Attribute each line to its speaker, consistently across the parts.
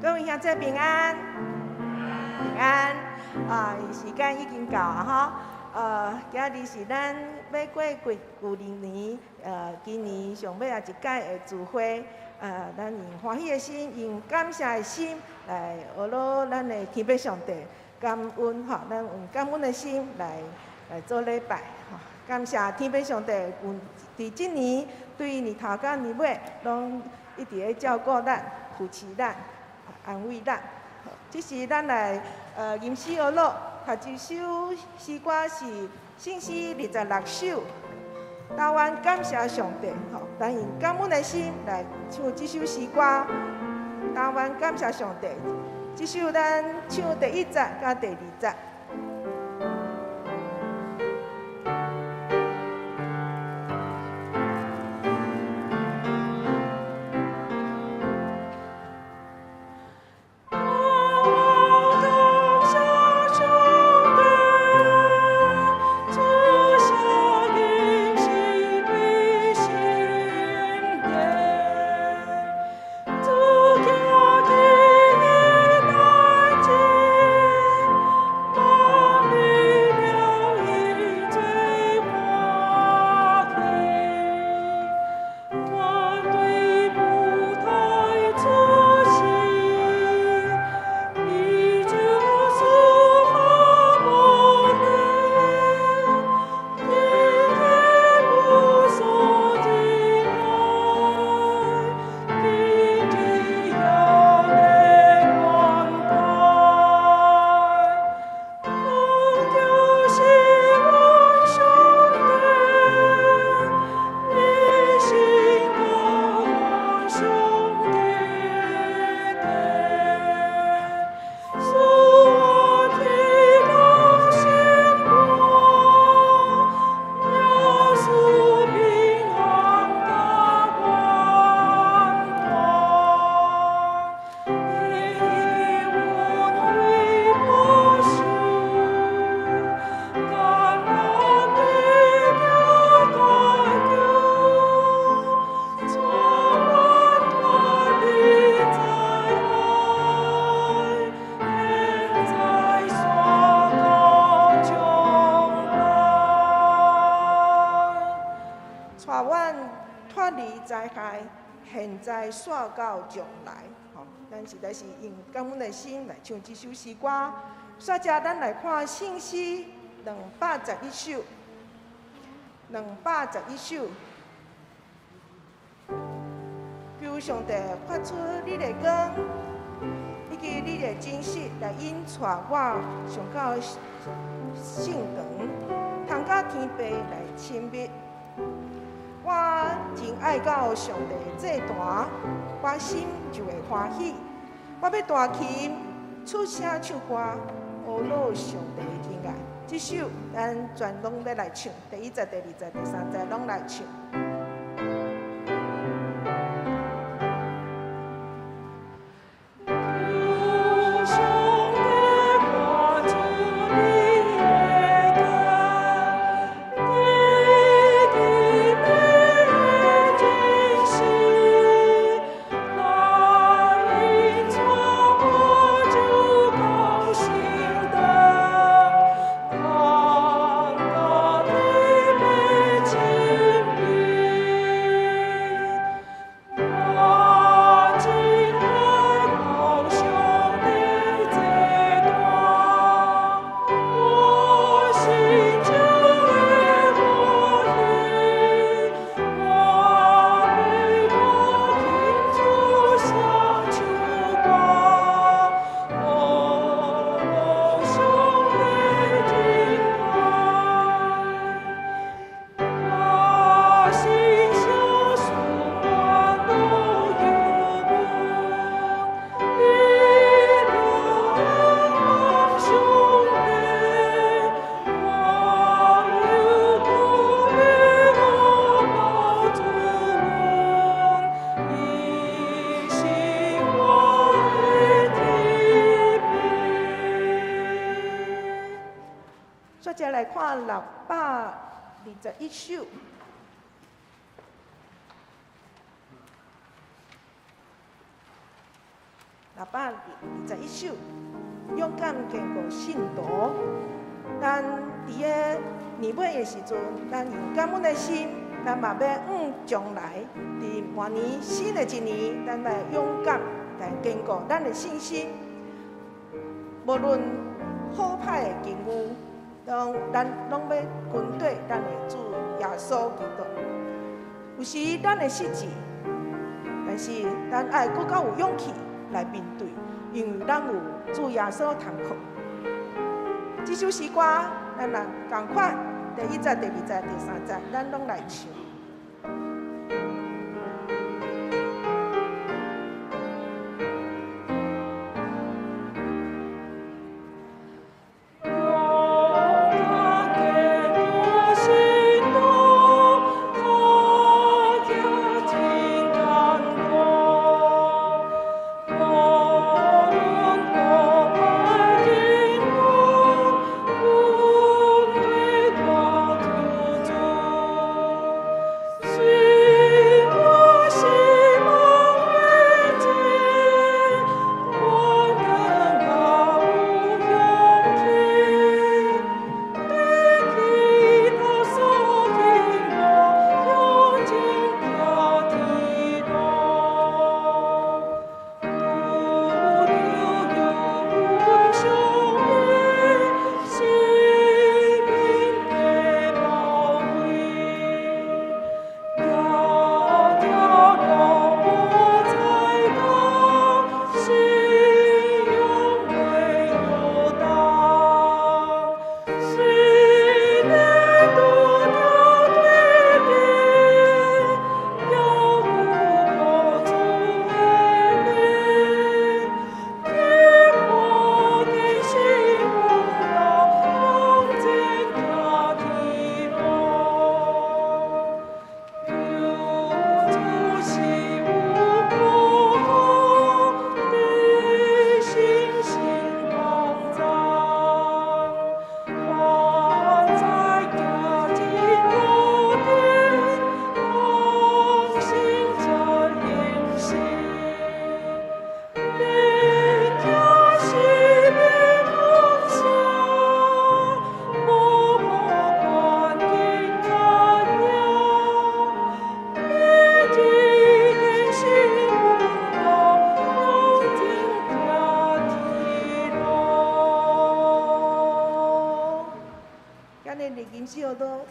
Speaker 1: 各位兄姊平安，平安。啊，時間已經到啊，吼。今日是咱欲過過舊年，今年上尾仔一擺的聚會。咱用歡喜的心，用感謝的心來呵咾咱的天父上帝，感恩吼，咱用感恩的心來做禮拜，吼。感謝天父上帝，有佇這年對年頭到年尾，攏一直咧照顧咱、扶持咱、安慰咱。這時咱來吟詩呵咾，頭一首詩歌是聖詩26首。台灣感謝上帝，吼，咱用感恩的心來唱這首詩歌。台灣感謝上帝，這首咱唱第一節佮第二節。現在煞到將來，吼，咱實在是用感恩的心來唱這首詩歌。煞接咱來看聖詩211首，211首。求上帝發出你的光，以及你的真實來引帶我上到聖堂，通佮天父來親密。我真愛到上帝祭壇，我心就會歡喜。我欲彈琴，出聲唱歌，呵咾上帝的音樂。這首咱全攏欲來唱，第一節、第二節、第三節攏來唱。接來看621首。621首，勇敢堅固信徒。咱佇个年尾的時陣，咱用感恩的心，咱嘛欲向將來，佇明年新的一年，咱來勇敢來堅固咱的信心。無論好歹的境遇，攏咱攏欲跟綴咱的主耶穌基督。有時咱會失志，但是咱愛閣較有勇氣來面對，因為咱有主耶穌通靠。這首詩歌，咱來仝款，第一節、第二節、第三節，咱攏來唱。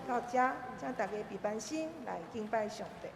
Speaker 1: 到遮，請大家閉班心來敬拜上帝。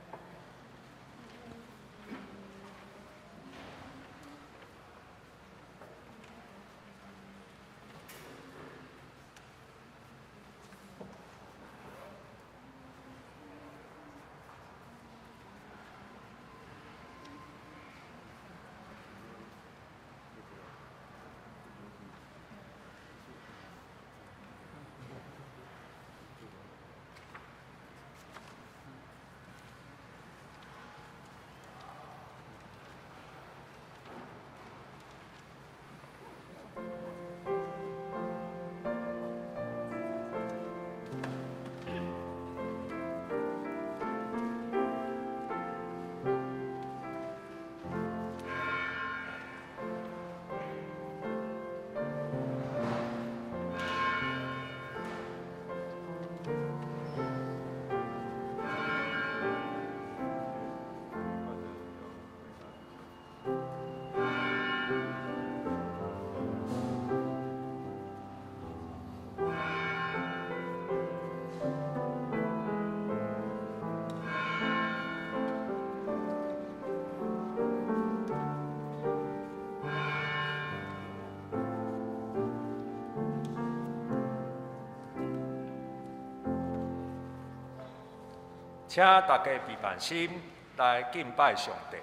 Speaker 2: 請大家閉慢心來敬拜上帝。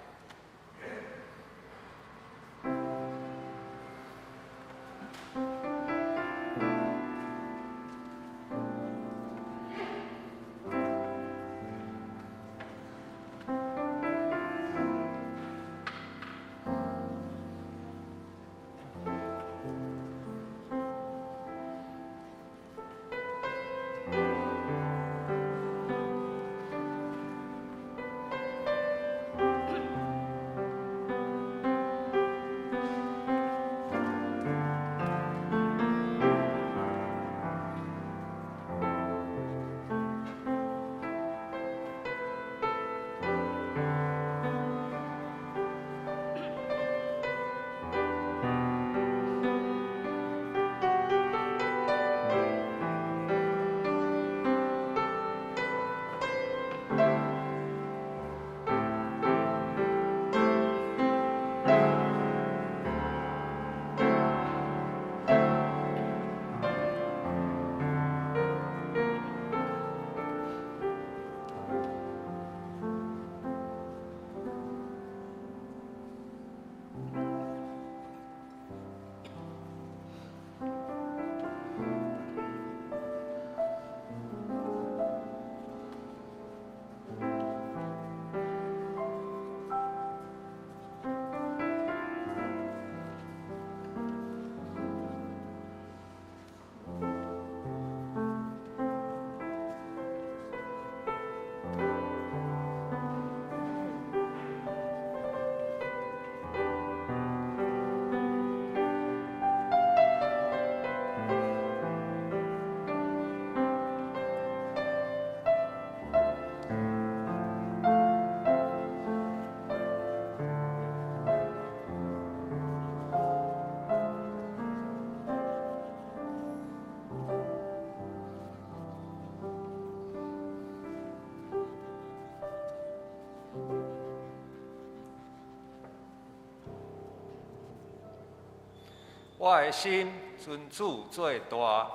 Speaker 2: 我的心尊主做大，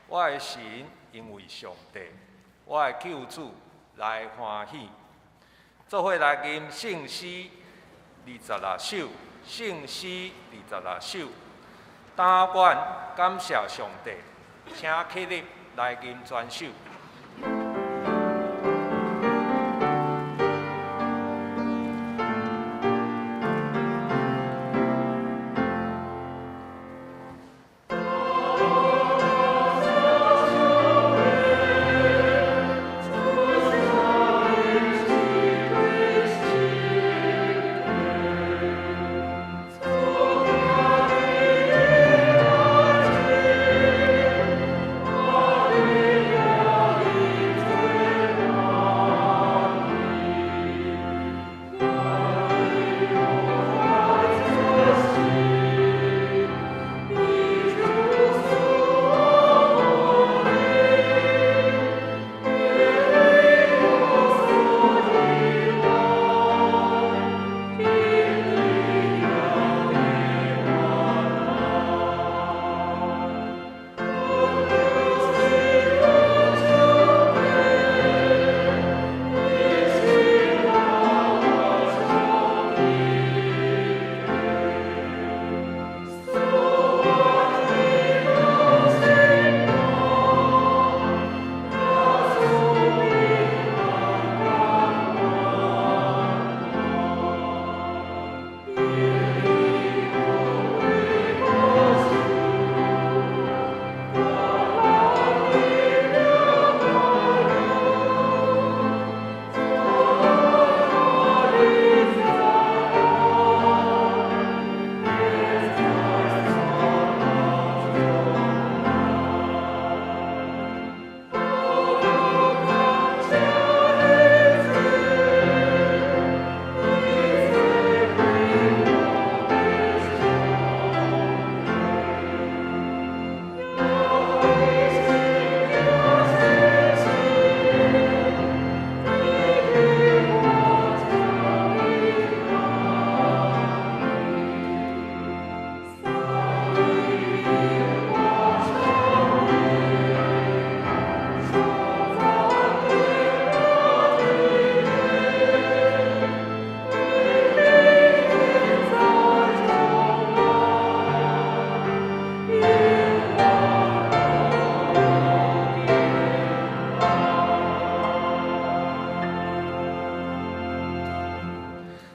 Speaker 2: 我的神因為上帝，我的救主來歡喜。做伙來吟聖詩26首，聖詩26首。但願感謝上帝，請起立來吟全首。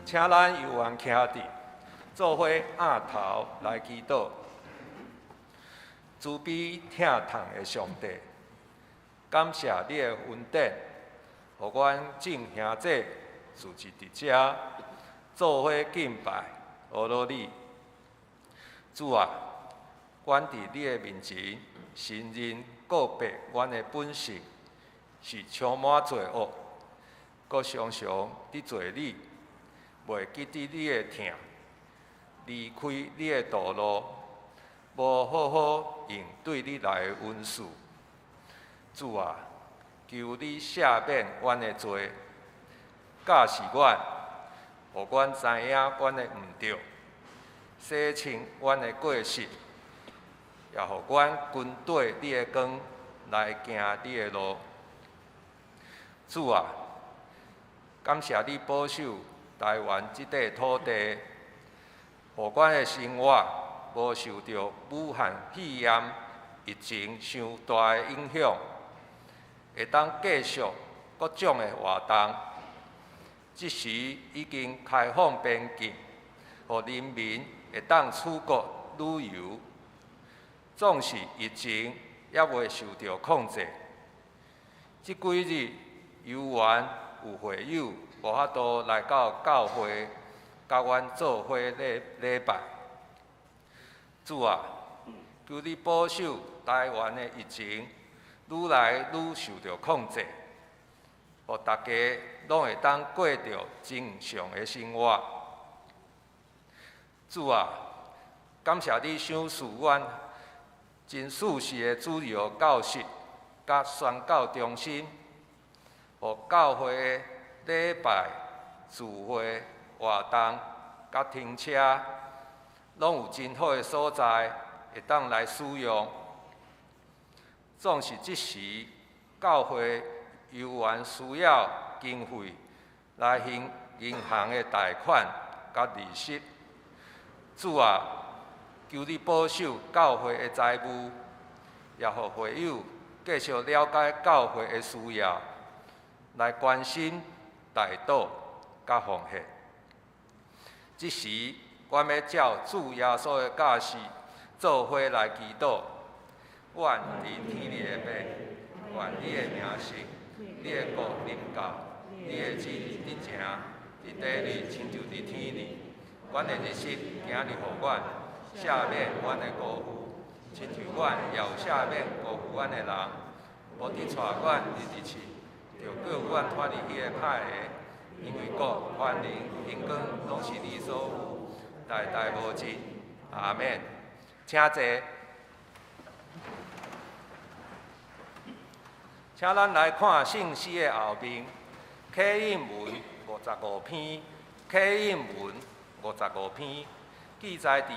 Speaker 2: 請咱猶原徛佇，做伙仰頭來祈禱。慈悲疼痛的上帝，感謝你的恩典，予阮眾兄弟聚集佇遮，做伙敬拜阿羅你。主啊，阮佇你的面前承認告白，阮的本性是充滿罪惡，閣常常得罪你。袂記得你的疼，離開你的道路，無好好應對你來的恩賜。主啊，求你赦免阮的罪，教示阮，予阮知影阮的毋對，洗清阮的過失，也予阮跟綴你的光來行你的路。主啊，感謝你保守台灣這塊土地，予阮的生活無受著武漢肺炎疫情傷大的影響，會當繼續各種的活動。這時已經開放邊境，予人民會當出國旅遊，縱使疫情猶未受著控制。這幾日猶原有會友無法度來到教會，佮阮做伙禮禮拜。主啊，求你保守台灣的疫情愈來愈受著控制，予大家攏會當過著正常的生活。主啊，感謝你賞賜阮真舒適的主日學教室佮宣教中心，予教會禮拜、聚會、活動佮停車，攏有真好的所在會當來使用。總是這時，教會猶原需要經費來還銀行的貸款佮利息。主啊，求你保守教會的財務，也予會友繼續了解教會的需要，來關心、代禱佮奉獻。這時，阮欲照主耶穌的教示，做伙來祈禱。阮佇天裡的父，願你的名聖，你的國臨到，你的旨意得成，佇地裡親像佇天裡。阮的日食今日予阮，赦免阮的辜負，親像阮也有赦免辜負阮的人。無得帶阮入去試，著救阮脫離彼个歹的。因為國、權能、榮光，攏是你所有，代代無盡。阿們。請坐。請咱來看聖詩的後面，啟應文55篇，啟應文55篇，記載佇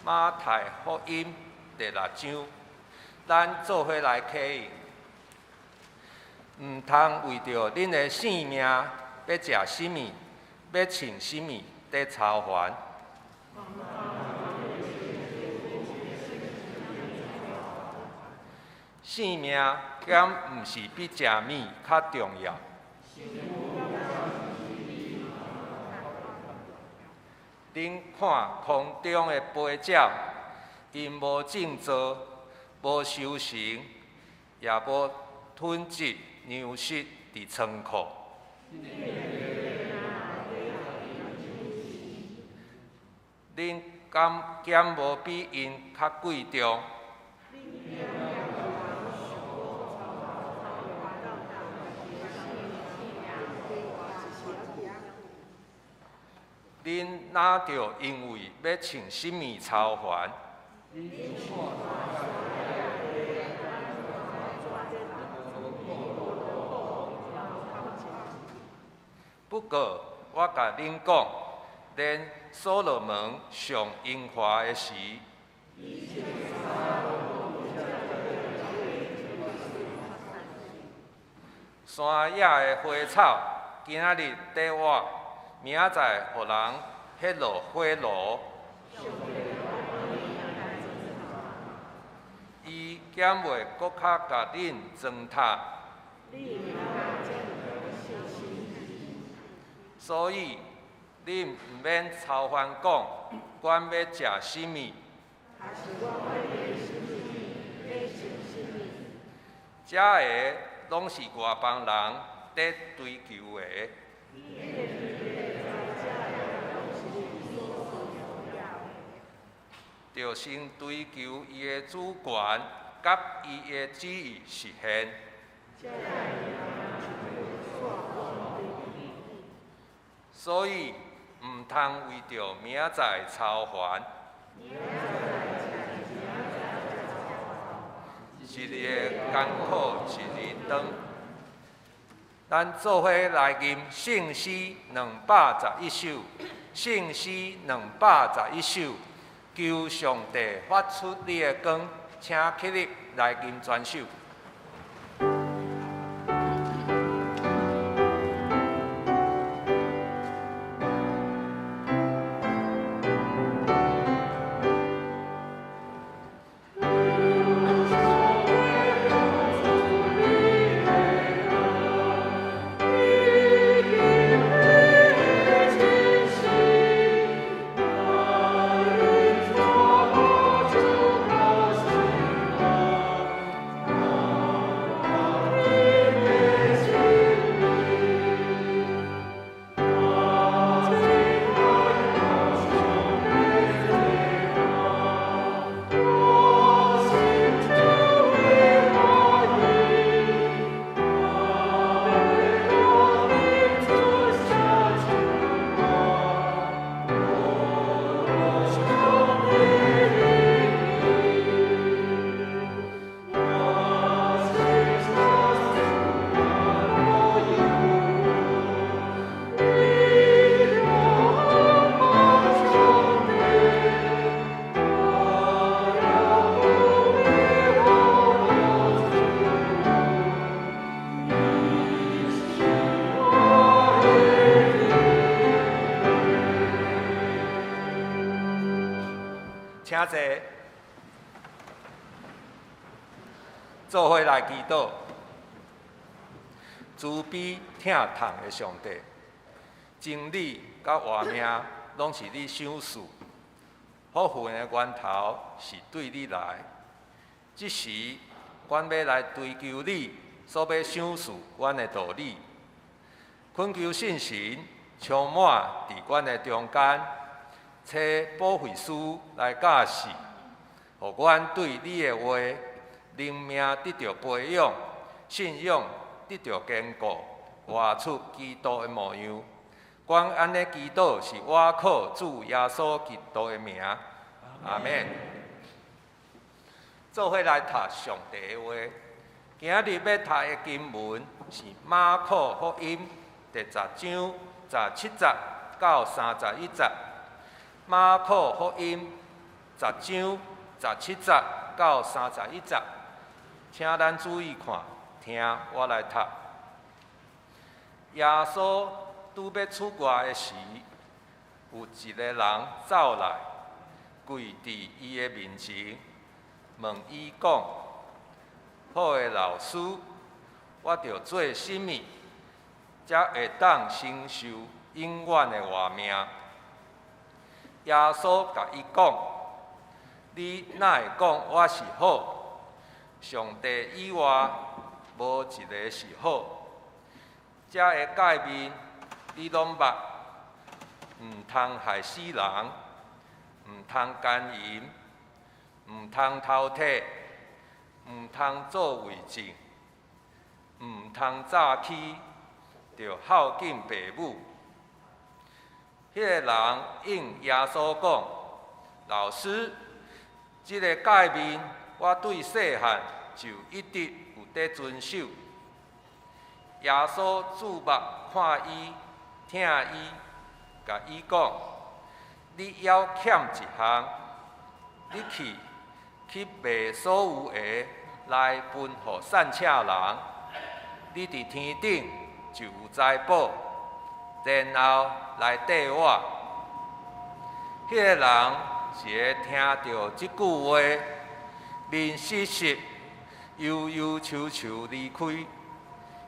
Speaker 2: 馬太福音第六章。咱做伙來啟應，毋通為著恁的性命欲食啥物，欲穿啥物，佇操煩。性命敢毋是比食物較重要？恁看空中的飛鳥，𪜶無種稻，無收成，也無囤積糧食佇倉庫。恁敢減無比𪜶較貴重？恁若著因為欲穿啥物操煩？不過，我共恁講，連所羅門上榮華的時，山野的花草，今仔日佇活，明仔載予人彼落火爐，伊敢袂閣較共恁裝塔？所以，恁毋免操煩講，阮欲食啥物？這个攏是外邦人佇追求的。著先追求伊的主權，佮伊的旨意實現。所以，毋通為著明仔載操煩。一日的艱苦一日當。咱做伙來吟聖詩211首，聖詩211首，求上帝發出你的光，請起立來吟全首。
Speaker 3: Thank
Speaker 2: 請坐。做伙來祈禱。慈悲疼痛的上帝，真理佮活命攏是你賞賜，福分的源頭是對你來。這時，阮欲來追求你所欲賞賜阮的道理，懇求聖神充滿佇阮的中間，差保惠師來教示，予阮對你的話靈命得著培養，信仰得著堅固，活出基督的模樣。阮按呢祈禱是倚靠主耶穌基督的名，阿們。做伙來讀上帝的話，今日欲讀的經文是馬可福音第十章17節到31節。馬可福音十章17節到31節，請咱注意看，聽我來讀。耶穌拄欲出外的時，有一个人走來，跪佇伊的面前，問伊講：好的老師，我著做啥物，才會當承受永遠的活命？耶穌共伊講：你哪會講我是好？上帝以外，無一个是好。這个誡命你攏捌：毋通害死人，毋通姦淫，毋通偷提，毋通做偽證，毋通詐欺，著孝敬爸母。彼个人應耶穌講：老師，這个誡命我對細漢就一直有佇遵守。耶穌注目看伊，疼伊，共伊講：你猶欠一項，你去去賣所有的來分予散赤人，你佇天頂就有財寶，然後來綴我。彼个人一个聽著這句話，面失色，憂憂愁愁離開，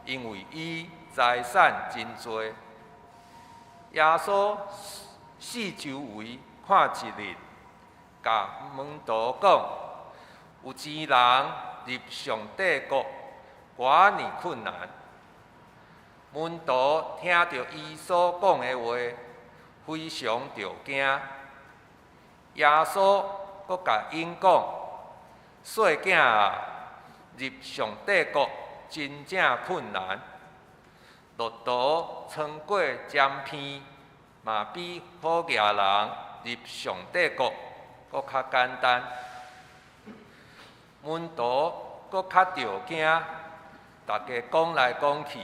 Speaker 2: 因為伊財產真濟。耶穌四周圍看一日，共門徒講：有錢人入上帝國，偌爾困難。門徒聽著伊所講的話，非常著驚。耶穌閣共𪜶講：細囝啊，入上帝國真正困難。駱駝穿過針鼻，嘛比好額人入上帝國閣較簡單。門徒閣較著驚，大家講來講去，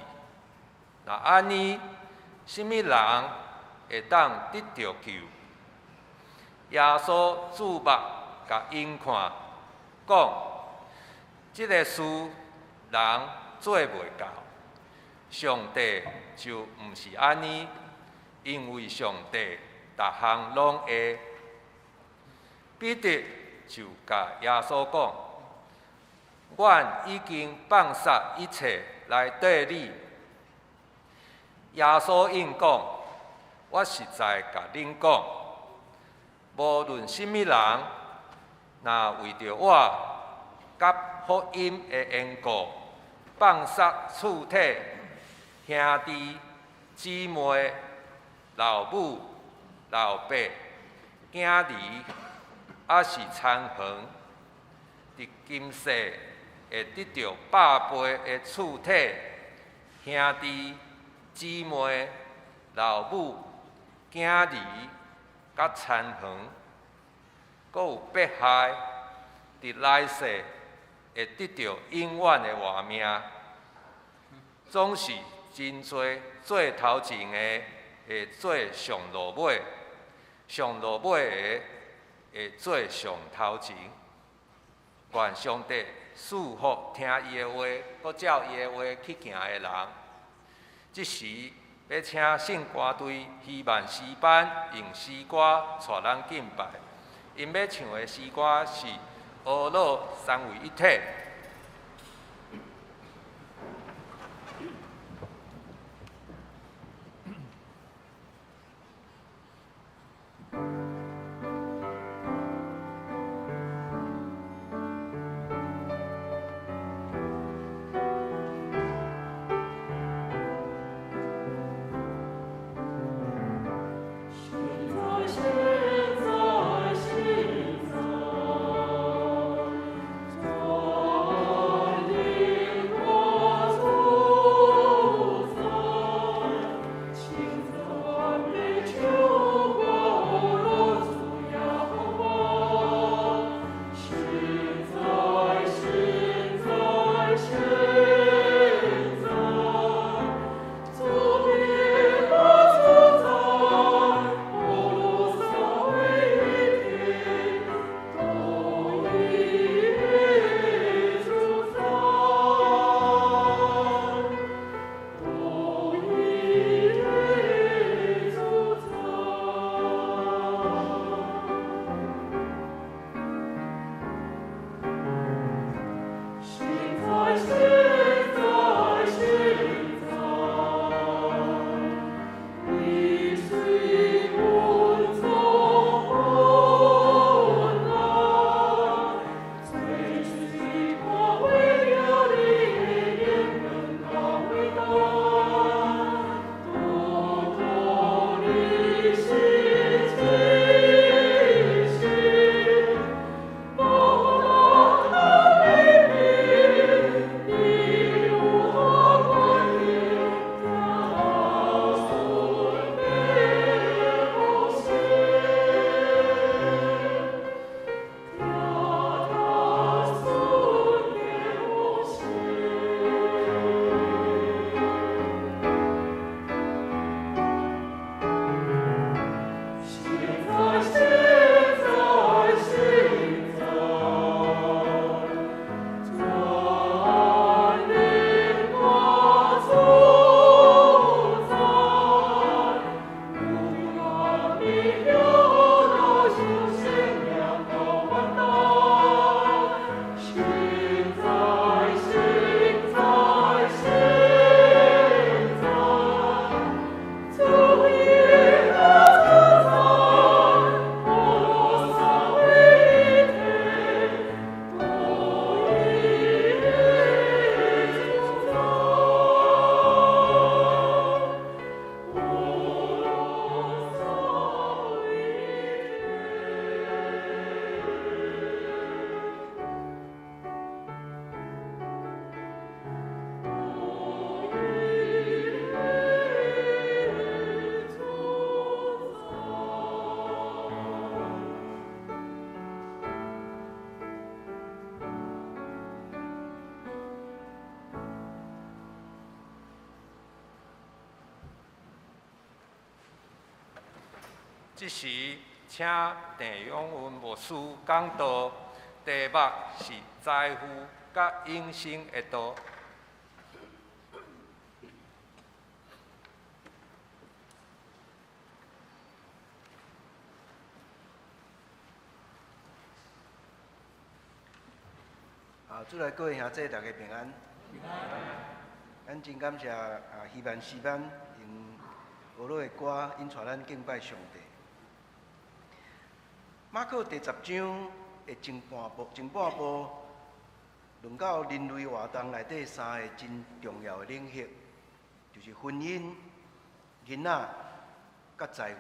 Speaker 2: 若按呢，啥物人會當得著救？耶穌注目共𪜶看，講：這个事人做袂到，上帝就毋是按呢，因為上帝逐項攏會。彼得就共耶穌講：阮已經放捒一切來綴你。耶穌應講：我實在共恁講，無論啥物人，若為著我佮福音的緣故，放捒厝體、兄弟、姊妹、老母、老爸、囝兒，抑是田園，佇今世會得著百倍的厝體、兄弟、姊妹、老母、囝兒，佮田園，閣有迫害，佇來世會得著永遠的活命。總是真濟做頭前的會做上落尾，上落尾的會做上頭前。願上帝賜福聽伊的話，閣照伊的話去行的人。這時，欲請聖歌隊希望詩班用詩歌帶咱敬拜。𪜶欲唱的诗歌是《呵咾三位一体》。这时，请郑永文牧师讲道，题目是财富佮永生的道。
Speaker 3: 啊，主内各位兄弟，大家平安。咱真感谢啊，希望诗班用呵咾的歌，𪜶带咱敬拜上帝。马可第十章的前半部，论到人类活动内底三个真重要的领域，就是婚姻、囡仔、佮财富。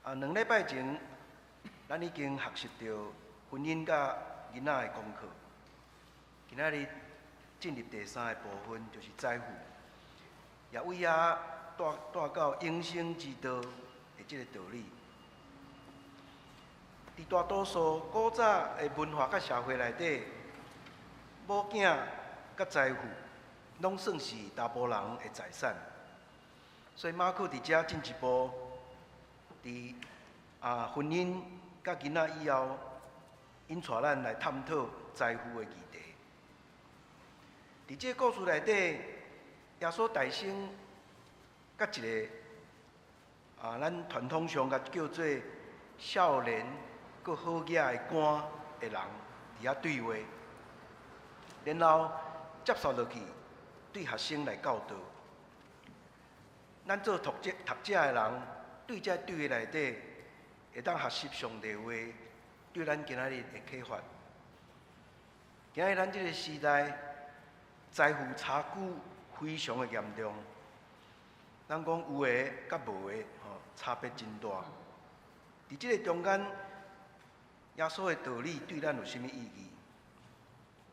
Speaker 3: 啊，2礼拜前，咱已经学习著婚姻佮囡仔的功课。今仔日进入第三个部分，就是财富，也为遐带到永生之道的这个道理。伫大多数古早的文化佮社会内底，某囝佮财富拢算是查埔人的财产。所以马可伫遮进一步，伫婚姻佮囡仔以后，𪜶带咱来探讨财富的议题。伫这个故事内底，耶稣诞生佮一个咱传统上共叫做少年閣好額的官的人佇遐對話，然後接續落去對學生來教導。咱做讀者讀者的人，對這對話內底，會當學習上帝話對咱今仔日的啟發。今仔日咱這個時代，財富差距非常的嚴重。咱講有的佮無的，吼，差別真大。佇這個中間，耶穌的道理對咱有啥物意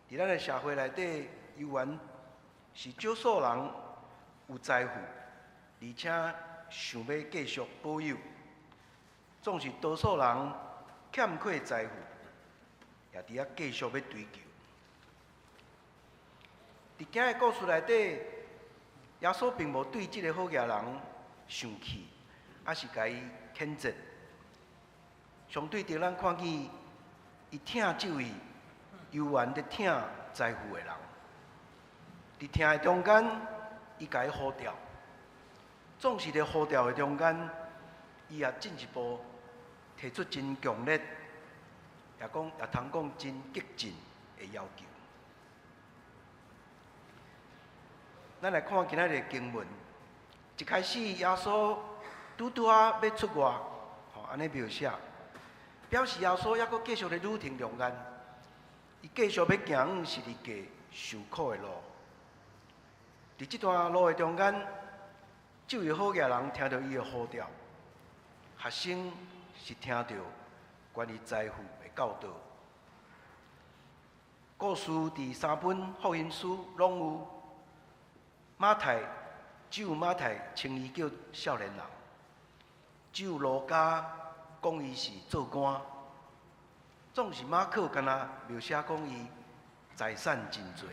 Speaker 3: 義？佇咱的社會內底，猶原是少數人有財富，而且想欲繼續保有，總是多數人欠缺財富，也佇遐繼續欲追求。佇今日故事內底，耶穌並無對這個好額人生氣，抑是共伊譴責。相對著，咱看見伊疼這位猶原佇疼財富的人。佇疼的中間，伊共伊呼召。總是佇呼召的中間，伊也進一步提出真強烈，也講也通講真激進的要求。咱來看今仔日的經文，一開始耶穌拄拄仔欲出外，吼，按呢描寫，表示耶穌猶閣繼續佇旅程中間，伊繼續欲行往十字架受苦的路。佇這段路的中間，這位好額人聽著伊的呼召，學生是聽著關於財富的教導。故事佇三本福音書攏有。馬太只有馬太稱伊叫少年人，只有路加講伊是做官，總是馬可敢若描寫講伊財產真濟。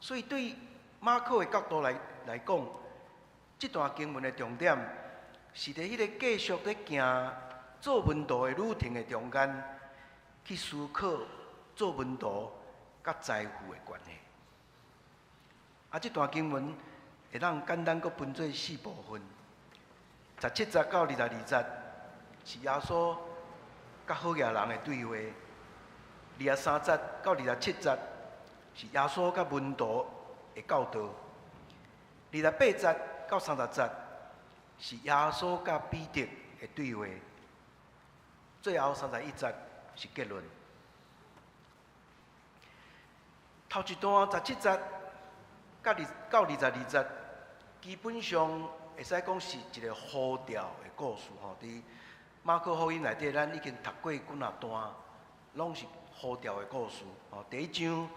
Speaker 3: 所以對馬可的角度來來講，這段經文的重點是佇彼個繼續咧行做門徒的旅程的中間，去思考做門徒佮財富的關係。啊，這段經文會當簡單閣分做四部分，十七節到22節是耶穌佮好額人的對話；23節到27節是耶穌佮門徒的教導；28節到30節是耶穌佮彼得的對話；最後31節是結論。頭一段十七節。甲二到22節，基本上會使講是一個呼召的故事吼。佇馬可福音內底，咱已經讀過幾若段，攏是呼召的故事吼。第一章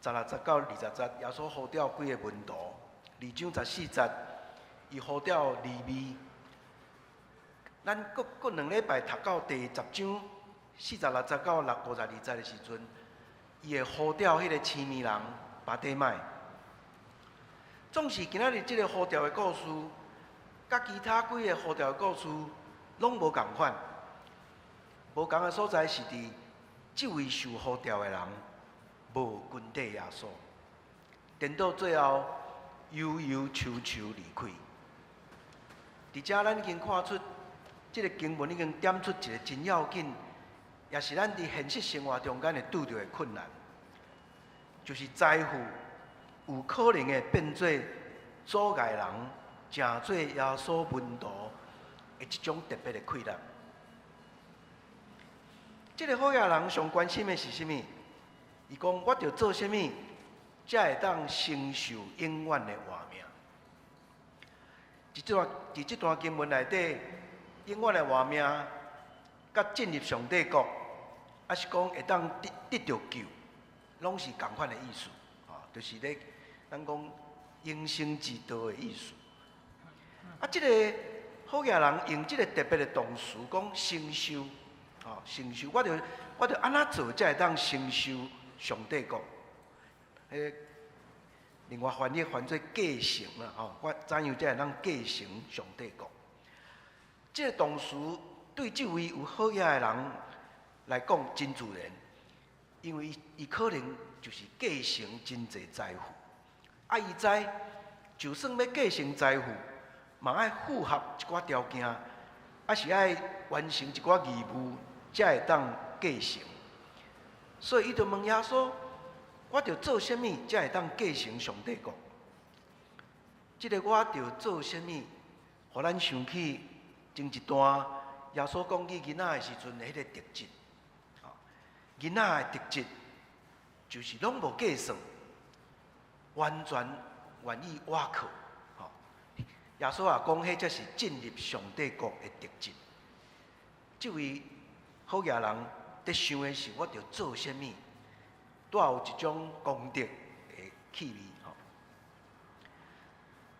Speaker 3: 16節到20節，耶穌呼召幾个門徒；二章14節，伊呼召利未。咱閣閣兩禮拜讀到第十章46節到六52節的時陣，伊會呼召彼個痴迷人巴底買。總是今仔日這个呼召的故事，佮其他幾个呼召的故事攏無仝款。無仝的所在是佇這位受呼召的人無跟綴耶穌，顛倒最後憂憂愁愁離開。佇遮咱已經看出，這个經文已經點出一个真要緊，也是咱佇現實生活中間會拄著的困難，就是財富。有可能會變做阻礙人成做耶穌門徒的一種特別的氣力。這个好額人上關心的是啥物？伊講：我著做啥物，才會當承受永遠的活命？佇這段佇這段經文內底，永遠的活命，佮進入上帝國，抑是講會當得得著救，攏是仝款的意思。啊，就是咧。咱講永生之道的意思。啊，這个好額人用這个特別的動詞講承受，吼，承受，我著我著按怎做才會當承受上帝國？彼个另外翻譯翻做繼承啦，吼，我怎樣才會當繼承上帝國？這个動詞對這位有好額的人來講真自然，因為伊伊可能就是繼承真濟財富。啊！伊知，就算欲繼承財富，嘛愛符合一寡條件，抑是愛完成一寡義務，才會當繼承。所以伊就問耶穌：我著做啥物才會當繼承上帝國？這个我著做啥物，予咱想起前一段耶穌講起囡仔的時陣的彼個特質。囡仔的特質就是攏無計算，完全願意倚靠。耶穌也講，彼才是進入上帝國的特質。這位好額人佇想的是，我著做啥物，帶有一種功德的氣味。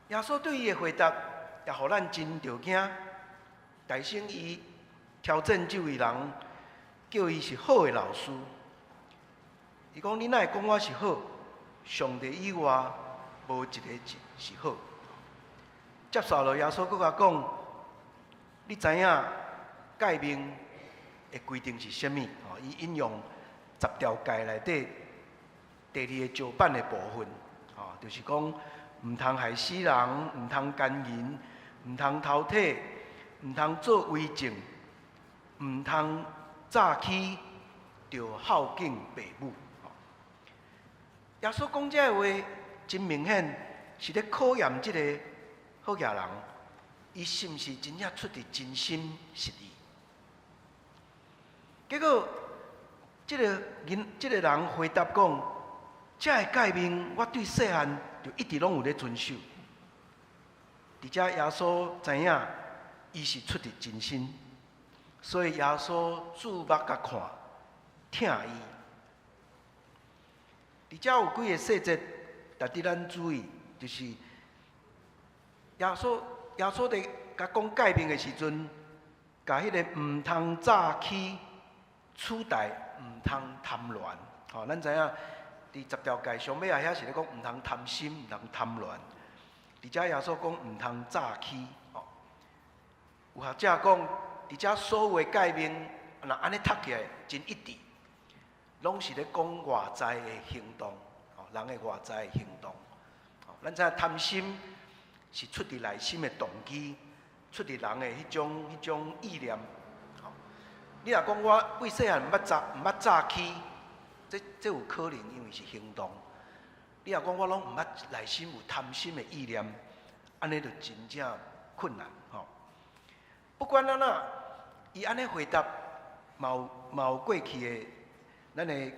Speaker 3: 耶穌對伊的回答，也予咱真著驚。大聲伊挑戰這位人，叫伊是好的老師。伊講：你哪會講我是好？上帝以外，無一個是好。接紲落，耶穌閣共講：你知影誡命的規定是啥物？吼，伊引用十條誡內底第二個石板的部分，吼，就是講毋通害死人，毋通姦淫，毋通偷提，毋通做偽證，毋通詐欺，著孝敬爸母。耶穌講這个話，真明顯是咧考驗這个好額人，伊是毋是真正出佇真心實意？結果，這个人這个人回答講：這个誡命，我對細漢就一直攏有咧遵守。佇遮耶穌知影，伊是出佇真心，所以耶穌注目共看，疼伊。佇遮有幾个細節值得咱注意，就是耶穌佇共講誡命的時陣，共彼个毋通詐欺取代毋通貪戀。吼，咱知影佇十條誡上尾仔遐是咧講毋通貪心、毋通貪戀。佇遮耶穌講毋通詐欺。吼，有學者講，佇遮所有的誡命，若按呢讀起來真一致，攏是咧講外在的行動，吼，人的外在的行動。咱知影貪心是出佇內心的動機，出佇人的彼種意念。你若講我對細漢毋捌詐欺，這有可能，因為是行動。你若講我攏毋捌內心有貪心的意念，按呢就真正困難吼。不管按怎，伊按呢回答，嘛有過去的咱的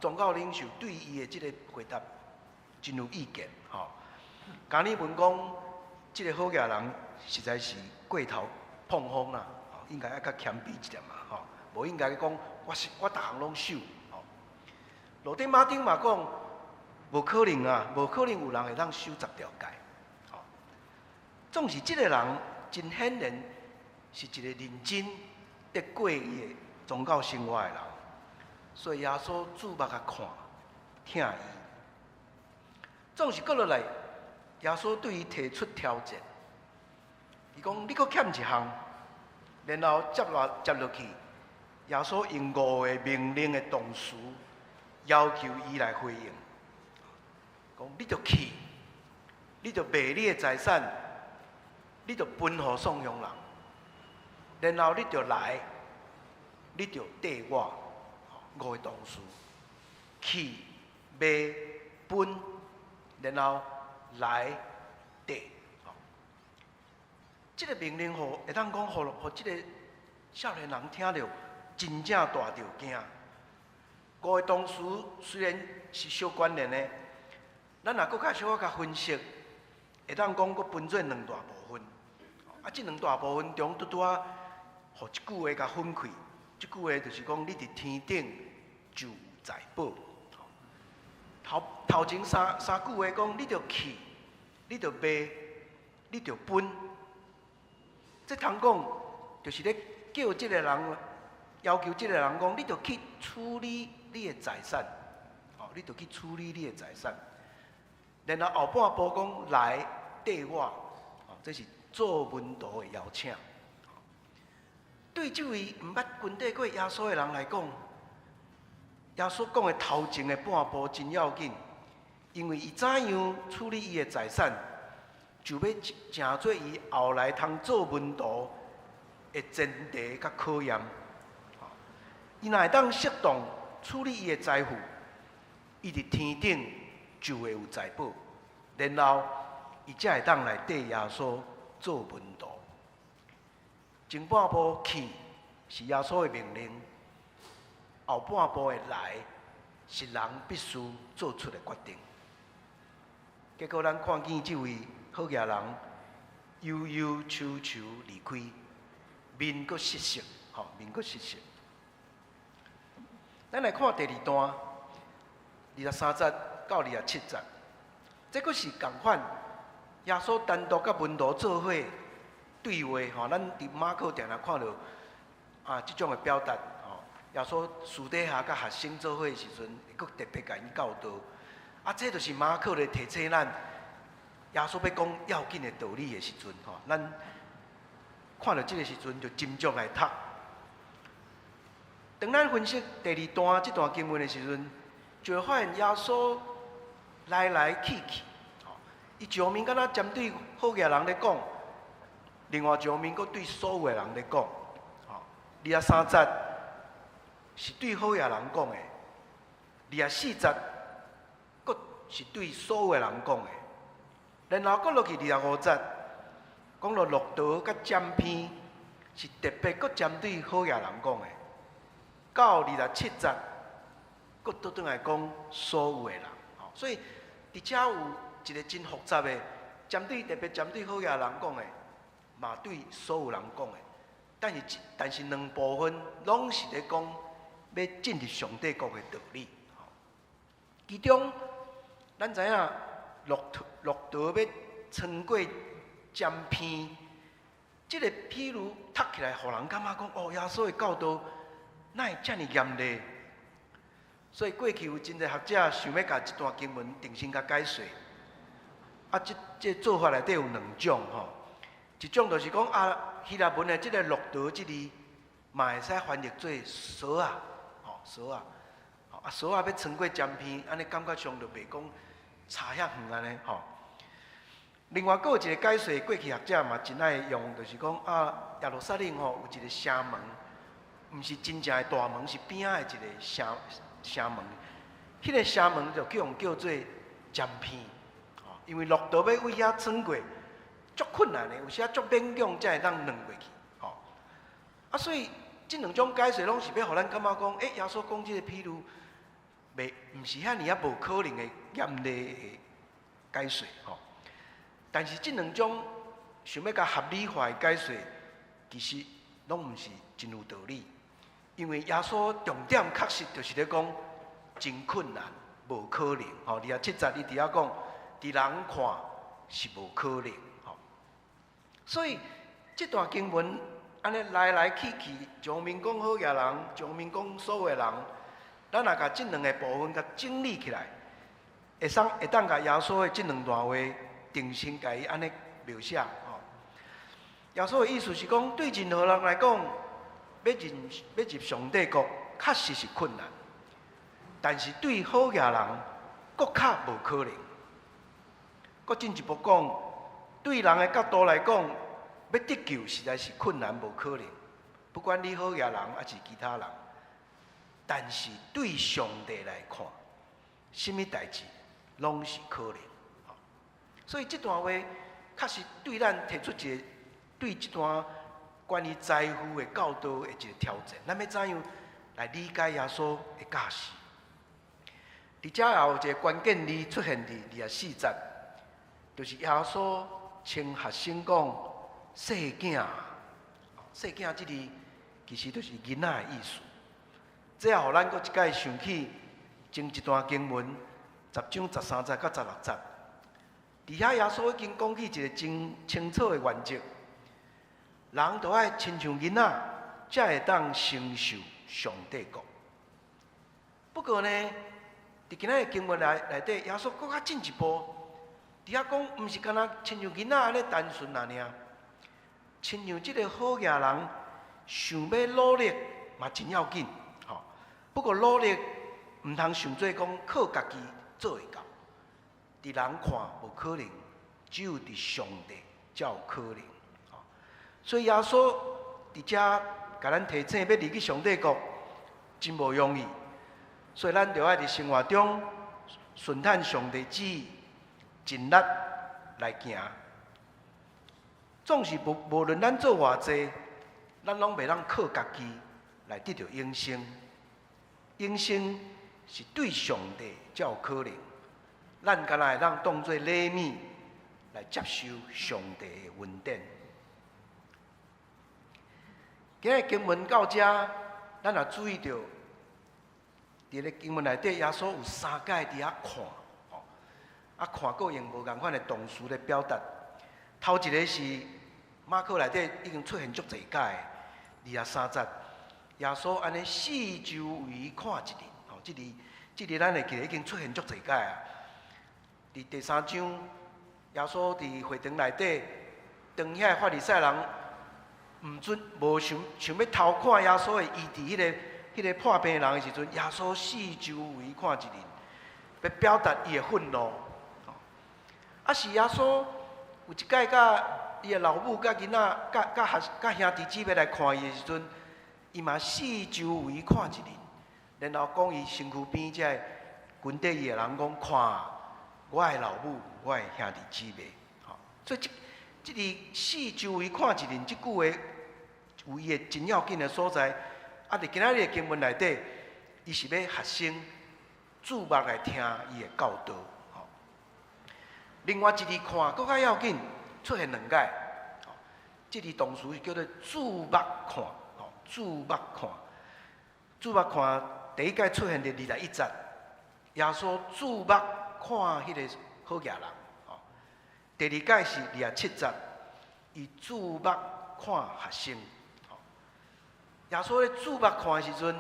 Speaker 3: 宗教領袖對伊的這个回答真有意見吼。加爾文講，這个好額人實在是過頭膨風啦，應該愛較謙卑一點嘛吼，無應該講我是我逐項攏守吼。路德馬丁嘛講，無可能啊，無可能有人會當守十條誡。吼，總是這个人真顯然是一个認真佇過伊的宗教生活的人，所以耶穌注目共看，疼伊。總是閣落來，耶穌對伊提出挑戰，伊講你閣欠一項，然後接落去，耶穌用五个命令的動詞要求伊來回應，講你著去，你著賣你的財產，你著分予喪窮人，然後你著來，你著綴我。五个動詞，去、賣、分，然後來、綴。這个命令，予會當講，予這个少年人聽著，真正大著驚。五个動詞雖然是相關聯的，咱若閣較小可共分析，會當講閣分做兩大部分。啊，這兩大部分中，拄拄仔，予一句話共分開。這句話就是講，你佇天頂就有財寶。頭頭前三句話講，你著去，你著賣，你著分。這通講，就是咧叫這个人，要求這个人講，你著去處理你的財產，哦，你著去處理你的財產。然後後半部講來綴我，哦，這是做門徒的邀請。對這位毋捌跟綴過耶穌的人來講，耶穌講的頭前的半步真要緊，因為伊怎樣處理伊的財產，就欲成做伊後來通做門徒。的前提佮考驗。伊若會當適當處理伊的財富，伊佇天頂就會有財寶，然後伊才會當來綴耶穌做門徒。前半步去是耶穌的命令，後半步的來是人必須做出的決定。結果咱看見這位好額人憂憂愁愁離開，面閣失色，吼，面閣失色。咱來看第二段，23節到27節，這閣是仝款。耶穌單獨佮門徒做伙對話，吼，咱佇馬可定定看著啊，這種的表達，吼，耶穌私底下佮學生做伙的時陣，閣特別共𪜶教導。啊，這就是馬可咧提醒咱，耶穌欲講要緊的道理的時陣，吼，咱看著這个時陣就斟酌來讀。當咱分析第二段這段經文的時陣，就會發現耶穌來來去去，吼，伊一方面敢若針對好額人咧講，另外一方面閣對所有的人咧講，吼，23節是對好額人講的，24節閣是對所有的人講的，然後閣落去25節，講到駱駝佮針鼻是特別閣針對好額人講的。到27節，閣倒轉來講所有的人，吼，所以佇遮有一个真複雜的，針對特別針對好額人講的，嘛對所有人講的。但是兩部分攏是咧講欲進入上帝國的道理。其中，咱知影駱駝駱駝欲穿過針鼻，這个譬喻讀起來，予人感覺講哦，耶穌的教導哪會遮爾嚴厲？所以過去有真濟學者想欲共這段經文重新共解釋。啊，這做法內底有兩種吼，一種就是講啊，希臘文的這个駱駝這字，嘛會使翻譯做索仔，吼索仔，啊索仔欲穿過針鼻，按呢感覺上就袂講差遐遠按呢吼。另外，閣有一個解釋，過去學者嘛真愛用，就是講啊，耶路撒冷吼有一個城門，毋是真正的大門，是邊仔的一個城城門。彼個城門就叫予叫做針鼻，吼，因為駱駝欲為遐穿過，足困難的，有時仔足勉強才會當躥過去，吼。啊，所以這兩種解釋攏是欲予咱感覺講，欸，耶穌講這個譬喻，袂毋是遐爾仔無可能的嚴厲的解釋，吼。但是這兩種想欲共合理化的解釋，其實攏毋是真有道理。因為耶穌重點確實就是咧講真困難，無可能。吼，27節伊佇遐講，佇人看是無可能。吼，所以這段經文按呢來來去去，一方面講好額人，一方面講所有的人，咱若共這兩个部分共整理起來，會當共耶穌的這兩段話重新共伊按呢描寫。吼，耶穌的意思是講，對任何人來講，欲入上帝國，確實是困難。但是對好額人，閣較無可能。閣進一步講，對人的角度來講，欲得救實在是困難，無可能。不管你好額人抑是其他人，但是對上帝來看，啥物代誌攏是可能。所以這段話確實對咱提出一个對這段關於財富的教導的一个挑戰。咱欲怎樣來理解耶穌的教示？佇遮也有一个關鍵字出現佇24節，就是耶穌稱學生講細囝，細囝這字其實就是囡仔的意思。這也予咱閣一擺想起前一段經文10章13節到16節，佇遐耶穌已經講起一个真清楚的原則：人著愛親像囡仔，才會當承受上帝國。不過呢，佇今仔日經文內底，耶穌閣較進一步，佇遐講，毋是干焦親像囡仔按呢單純爾爾，親像這个好額人想欲努力嘛真要緊，吼。不過努力毋通想做講靠家己做會到，佇人看無可能，只有佇上帝才有可能。所以耶穌佇遮共咱提醒，欲入去上帝國真無容易，所以咱著愛佇生活中順趁上帝旨意，盡力來行。總是無論咱做偌濟，咱攏袂當靠家己來得著永生。永生是對上帝才有可能。咱敢若會當當做禮物來接受上帝的恩典。今日經文到遮，咱若注意著，佇咧經文內底，耶穌有三擺佇遐看，吼，啊看閣用無仝款的動詞來表達。頭一个是馬可內底已經出現足濟擺，23節，耶穌按呢四周圍看一輪，吼，這字咱會記得已經出現足濟擺啊。佇第三章，耶穌佇會堂內底，當遐个法利賽人毋準無想想欲偷看耶穌會醫治彼個破病人的時陣，耶穌四周圍看一輪，欲表達伊的憤怒。啊是耶穌有一擺佮伊的老母、佮囡仔、佮學、佮兄弟姊妹來看伊的時陣，伊嘛四周圍看一輪，然後講伊身軀邊這个跟綴伊的人講：看，我的老母，我的兄弟姊妹。吼，所以這字四周圍看一輪，這句話有伊的真要緊的所在。啊，佇今仔日的經文內底，伊是欲學生注目來聽伊的教導。吼，另外一字看，閣較要緊，出現兩擺。吼，這字動詞是叫做注目看。吼，注目看，注目看，第一擺出現佇21節，耶穌注目看彼個好額人。吼，第二擺是27節，伊注目看學生。耶穌咧注目看的時陣，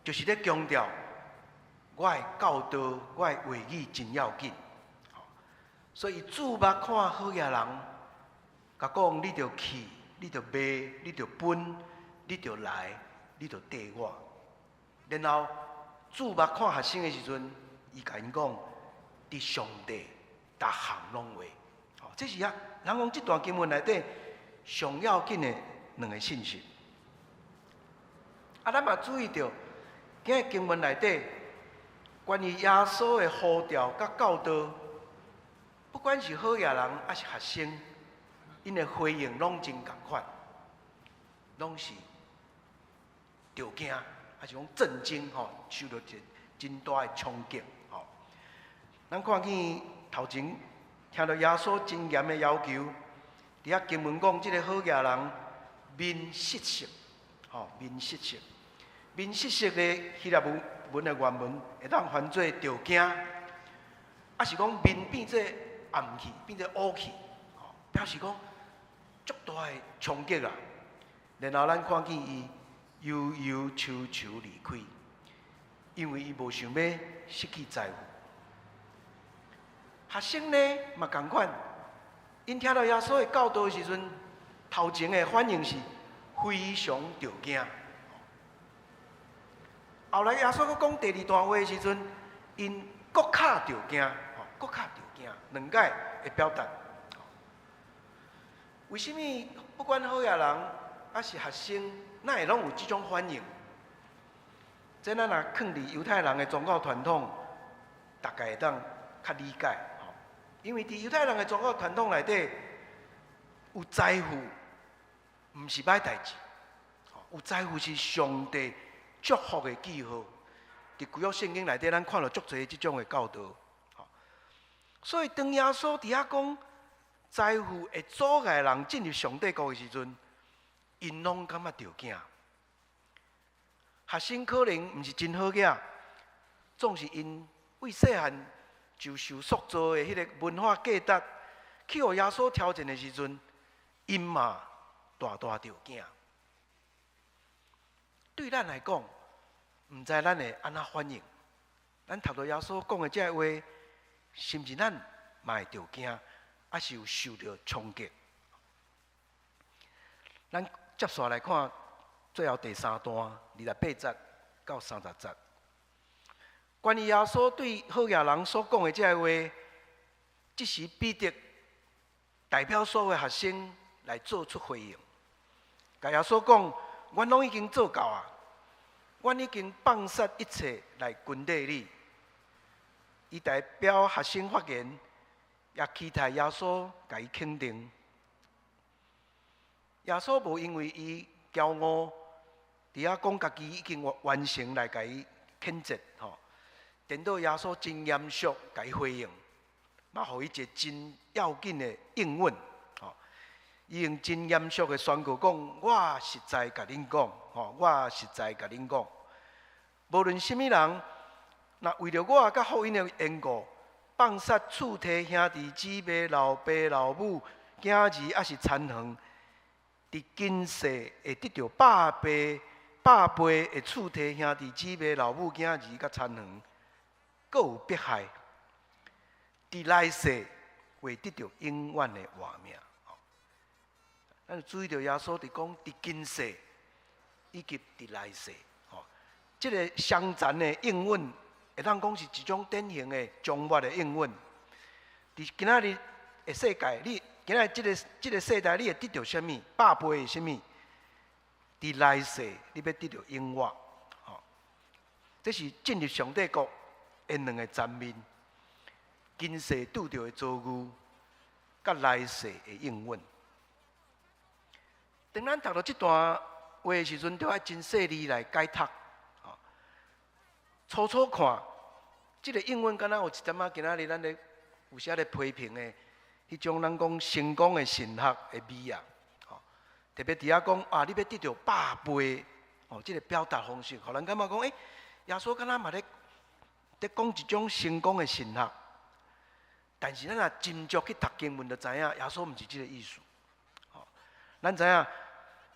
Speaker 3: 就是咧強調我的教導、我的話語真要緊。所以注目看好額人，共講你著去，你著賣，你著分，你著來，你著綴我。然後注目看學生的時陣，伊共𪜶講：佇上帝逐項攏會。這是啊，人講這段經文內底上要緊的兩个信息。啊，咱嘛注意著，今日經文內底關於耶穌的呼召佮教導，不管是好額人抑是學生，𪜶的回應攏真仝款，攏是著驚，抑是講震驚吼，受著一个真大的衝擊吼。咱看見頭前聽著耶穌真嚴的要求，佇遐經文講，這个好額人面失色，吼，面失色。面失色的希臘文文的原文會當翻做著驚，抑是講面變做暗去，變做烏去，吼，表示講足大的衝擊啊。然後咱看見伊憂憂愁愁離開，因為伊無想欲失去財富。學生呢嘛仝款，𪜶聽著耶穌的教導的時陣，頭前的反應是非常著驚。後來耶穌閣講第二段話的時陣，𪜶閣較著驚，吼，閣較著驚，兩擺的表達。為啥物不管好額人抑是學生，哪會攏有這種反應？這咱若囥佇猶太人的宗教傳統，大概會當較理解。吼，因為佇猶太人的宗教傳統內底，有財富毋是䆀代誌，有財富是上帝祝福的記號。佇舊約聖經內底，咱看著足濟這種的教導。所以當耶穌佇遐講財富會阻礙人進入上帝國的時陣，𪜶攏感覺著驚。學生可能毋是真好額，總是𪜶為細漢就受塑造的彼个文化價值，去予耶穌挑戰的時陣，𪜶嘛大大著驚。對咱來講，毋知咱會按怎反應？咱讀著耶穌講的這个話，是毋是咱嘛會著驚，抑是有受著衝擊？咱接紲來看最後第三段，28節到30節，關於耶穌對好額人所講的這个話，這時彼得代表所有學生來做出回應。共耶穌講，阮攏已經做到啊，阮已經放捨一切來跟綴你。伊代表學生發言，也期待耶穌共伊肯定。耶穌無因為伊驕傲，佇遐講家己已經完成來共伊譴責吼。顛倒耶穌真嚴肅共伊回應，嘛予伊一個真要緊的應允。吼，伊用真嚴肅的宣告講：我實在共恁講，吼，我實在共恁講，無論啥物人，若為著我佮福音的緣故，放捨厝體兄弟姊妹、老爸老母、囝兒，抑是田園，佇今世會得著百倍、百倍的厝體兄弟姊妹、老母囝兒佮田園，閣有迫害，佇來世會得著永遠的活命。咱就注意著耶穌佇講佇今世以及佇來世，吼，這个相殘的應允，會當講是一種典型的終末的應允。佇今仔日的世界，你今仔日這个世代，你會得著啥物？百倍的啥物？佇來世，你欲得著永活。吼，這是進入上帝國的兩个層面：今世拄著的遭遇，佮來世的應允。當咱讀著這段話的時陣，著愛真細膩來解讀。初初看，這个應允敢若有一點仔今仔日咱咧有時咧批評的，彼種咱講成功的神學的味啊。吼，特別佇遐講啊，你欲得著百倍，哦，這个表達方式，予人感覺講，欸，耶穌敢若嘛咧講一種成功的神學。但是咱若斟酌去讀經文，就知影耶穌毋是這个意思。吼，咱知影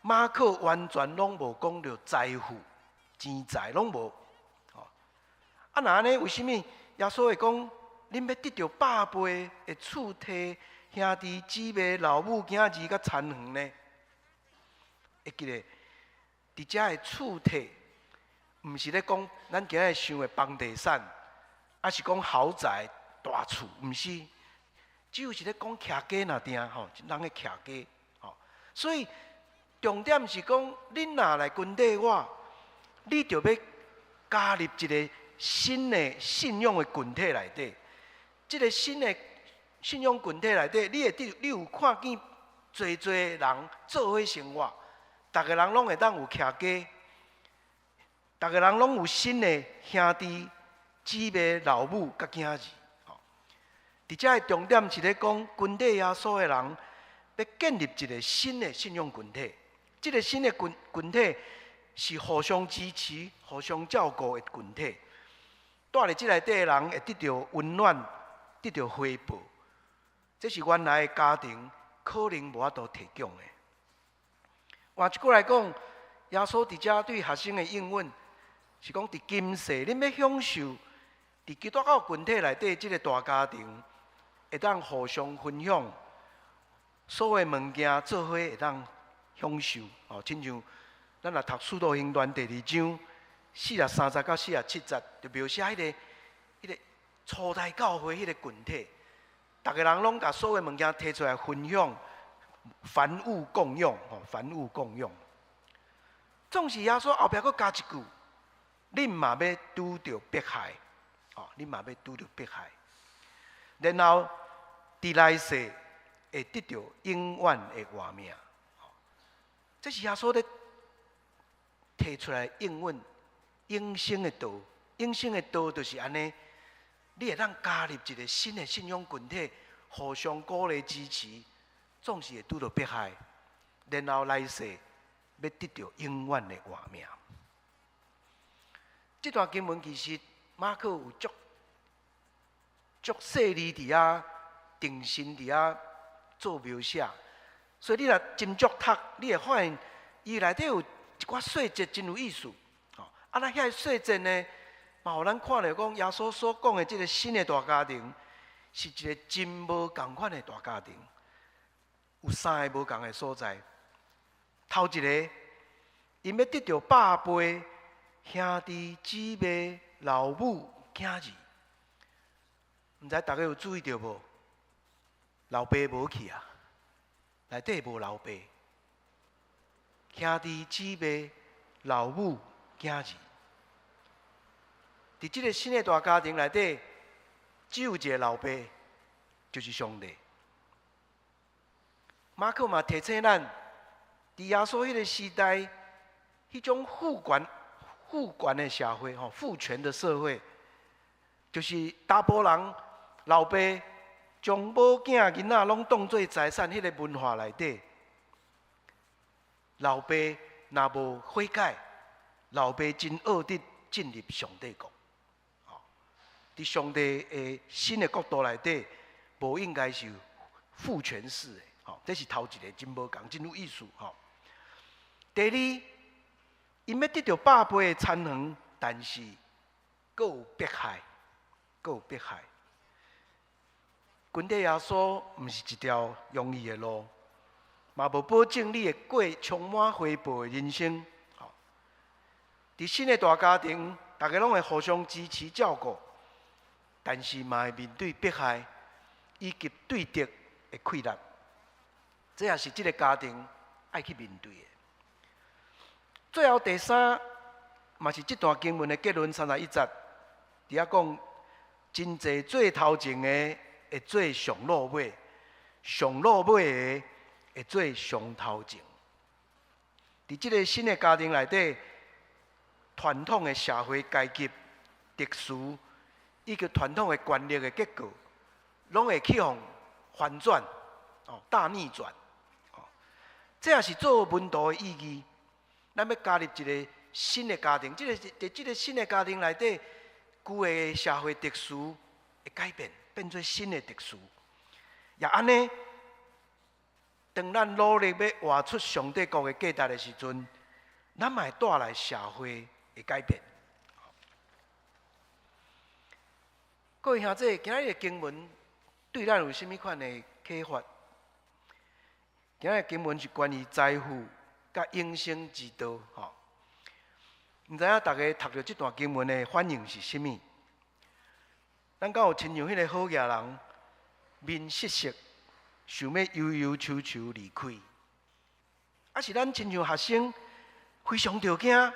Speaker 3: 馬可完全攏無講著財富、錢財攏無。吼，啊，若按呢，為啥物耶穌會講，恁欲得著百倍的厝體、兄弟姊妹、老母、囝兒佮田園呢？會記得，佇遮的厝體，毋是咧講咱今日想的房地產，抑是講豪宅大厝，毋是，只有是咧講徛家爾定吼，人的徛家吼。所以重點是講，恁若來跟綴我，你著欲加入一个新的信仰的群體內底。這个新的信仰群體內底，你會得，你有看見濟濟人做伙生活，逐个人攏會當有徛家，逐个人攏有新的兄弟姊妹、老母佮囝兒。佇遮的重點是咧講，跟綴耶穌的人，欲建立一个新的信仰群體。這个新的群體是互相支持、互相照顧的群體。蹛佇這內底的人會得著溫暖，得著回報。這是原來的家庭可能無法度提供的。換一句來講，耶穌佇遮對學生的應允是講：佇今世，恁欲享受佇基督教群體內底這个大家庭，會當互相分享所有物件，做伙會當享受。哦，親像咱若讀《使徒行傳》第二章43節到47節，就描寫彼个初代教會彼个群體，逐个人攏共所有物件提出來分享，凡物共用，吼，凡物共用。總是耶穌後壁閣加一句：恁嘛欲拄著迫害，哦，恁嘛欲拄著迫害。然後佇來世會得著永遠的活命。這是耶穌咧提出來應允永生的道，永生的道就是按呢，你會當加入一个新的信仰群體，互相鼓勵支持，總是會拄著迫害，然後來世欲得著永遠的活命。這段經文其實馬可有足足細膩佇遐定神佇遐做描寫，所以你若斟酌讀，你會發現伊內底有一寡細節真有意思。吼，啊，咱遐个細節呢，嘛予咱看著講耶穌所講的這个新的大家庭，是一个真無仝款的大家庭，有三个無仝的所在。頭一个，𪜶欲得著百倍兄弟姊妹、老母、囝兒，毋知大家有注意著無？老爸無去啊，內底無老爸。兄弟姊妹、老母、囝兒。佇這个新的大家庭內底，只有一个老爸，就是上帝。馬可嘛提醒咱，佇耶穌彼个時代，彼種父權的社會，吼，父權的社會，就是查埔人老爸將某囝囡仔攏當做財產，彼个文化內底，老爸若無悔改，老爸真惡得進入上帝國。佇上帝的新的國度內底，無應該是父權式的，吼，這是頭一个真無仝，真有意思，吼。第二，𪜶欲得著百倍的田園，但是閣有迫害，閣有迫害。跟綴耶穌毋是一條容易的路，嘛無保證你會過充滿回報的人生。吼，佇新的大家庭，逐家攏會互相支持照顧。但是嘛會面對迫害以及對敵的氣力，這也是這个家庭愛去面對的。最後第三，嘛是這段經文的結論31節，佇遐講，真濟做頭前的會做上落尾，上落尾的會做上頭前。佇這个新的家庭內底，傳統的社會階級、秩序以及傳統的權力的結構，攏會去予翻轉，哦，大逆轉，哦，這也是做門徒的意義。咱欲加入一个新的家庭，這个佇這个新的家庭內底，舊的社會秩序會改變，變做新的秩序。也按呢，當咱努力欲活出上帝國的價值的時陣，咱嘛會帶來社會的改變。各位兄弟，今日的經文對咱有啥物款的啟發？今日的經文是關於財富佮永生之道，吼。毋知影逐家讀著這段經文的反應是啥物？咱敢有親像彼个好額人，面色色，想欲憂憂愁愁離開？抑是咱親像學生，非常著驚，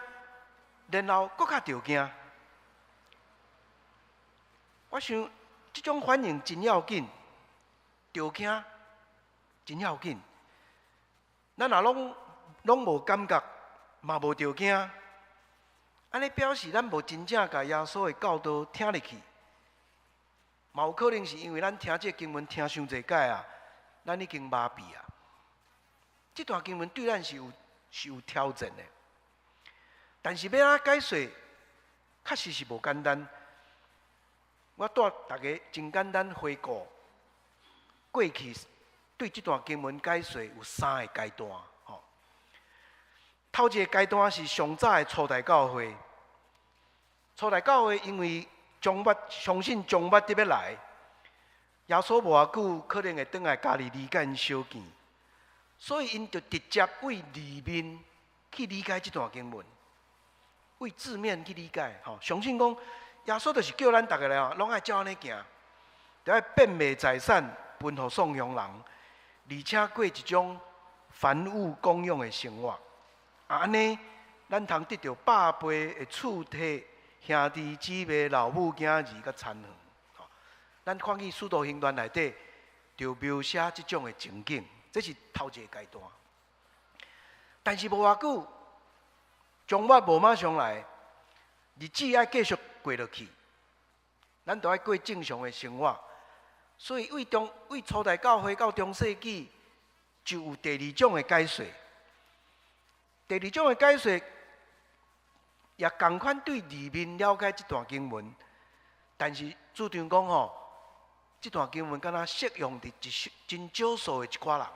Speaker 3: 然後閣較著驚？我想這種反應真要緊，著驚真要緊。咱若攏攏無感覺，嘛無著驚，按呢表示咱無真正共耶穌的教導聽入去。嘛有可能是因為咱聽這个經文聽傷濟擺啊，咱已經麻痹啊。這段經文對咱是有挑戰的，但是欲按怎解說，確實是無簡單。我帶逐家真簡單回顧過去對這段經文解說有三个階段。吼，頭一个階段是上早的初代教會。初代教會因為終末相信終末佇欲來，耶穌無偌久可能會轉來加利利佮𪜶相見，所以𪜶就直接對字面去理解這段經文，對字面去理解，吼，相信講耶穌就是叫咱逐家來吼，攏愛照按呢行，著愛變賣財產分予喪窮人，而且過一種凡物公用的生活。啊，按呢，咱通得著百倍的賜體兄弟姊妹、老母囝兒佮田園。咱看見《使徒行傳》內底，就描寫這種的情景，這是頭一个階段。但是無偌久，終末無馬上來，日子愛繼續過落去，咱著愛過正常的生活。所以，對初代教會到中世紀，就有第二種的解說。第二種的解說，也仝款對字面了解這段經文，但是主張講吼，這段經文敢若適用佇一真少數的一寡人。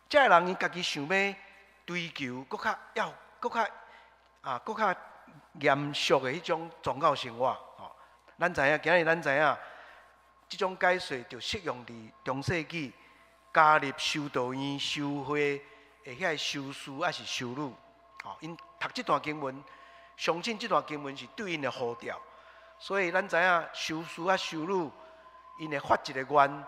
Speaker 3: 這个人𪜶家己想欲追求閣較要、閣較啊、閣較嚴肅的彼種宗教生活。吼，咱知影，今日咱知影，這種解說就適用佇中世紀加入修道院修會的遐个修士抑是修女。吼，𪜶讀這段經文，相信這段經文是對𪜶的呼召，所以咱知影修士啊修女，𪜶會發一个願，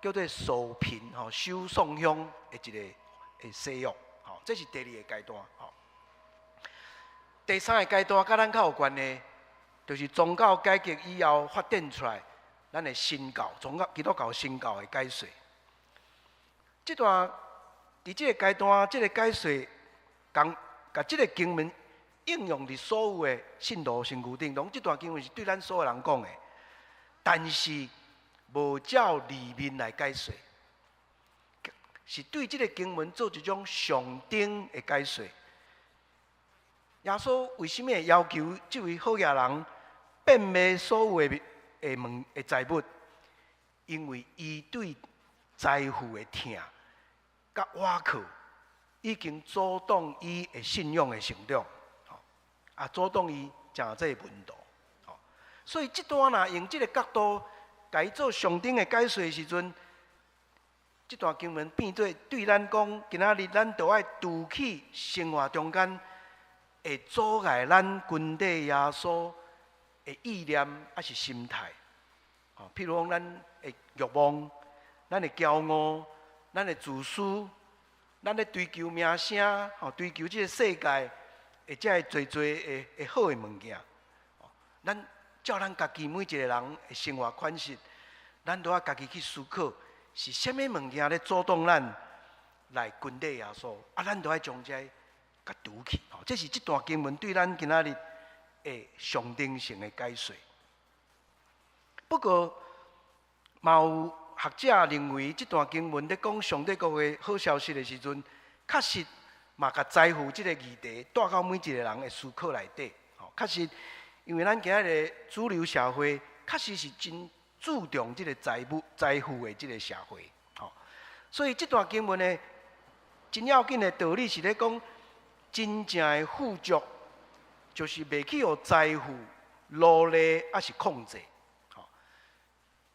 Speaker 3: 叫做守貧吼，守喪鄉的一个的誓約。吼，這是第二个階段。吼，第三个階段佮咱較有關係，就是宗教改革以後發展出來，咱的新教、宗教、基督教新教的解說。這段佇這个階段，這个解說，共共這个經文應用佇所有的信徒身軀頂，攏這段經文是對咱所有人講的，但是無照字面來解說，是對這个經文做一種上頂的解說。耶穌為啥物會要求這位好額人變賣所有的的物的財物？因為伊對財富的疼佮倚靠，已經阻擋伊的信仰的成長，啊，阻擋伊成做門徒。所以這段若用這个角度，共伊做上頂的解說的時陣，這段經文變做對咱講，今仔日咱著愛除去生活中間會阻礙咱跟綴耶穌的意念，抑是心態。吼，譬如講咱的欲望、咱的驕傲、咱的自私、咱咧追求名聲、吼，追求這个世界的這个濟濟的的好的物件。咱照咱家己每一個人的生活款式，咱都愛家己去思考，是啥物物件咧阻擋咱來跟綴耶穌？啊，咱都愛將這个共除去。吼，這是這段經文對咱今仔日的上頂性的解說。不過，嘛有學者認為，這段經文咧講上帝國的好消息的時陣，確實嘛共財富這个議題帶到每一個人的思考內底。吼，確實，因為咱今仔日主流社會確實是真注重這个財物、財富的這个社會。吼，所以這段經文的真要緊的道理是咧講，真正的富足，就是袂去予財富奴隸，抑是控制。吼，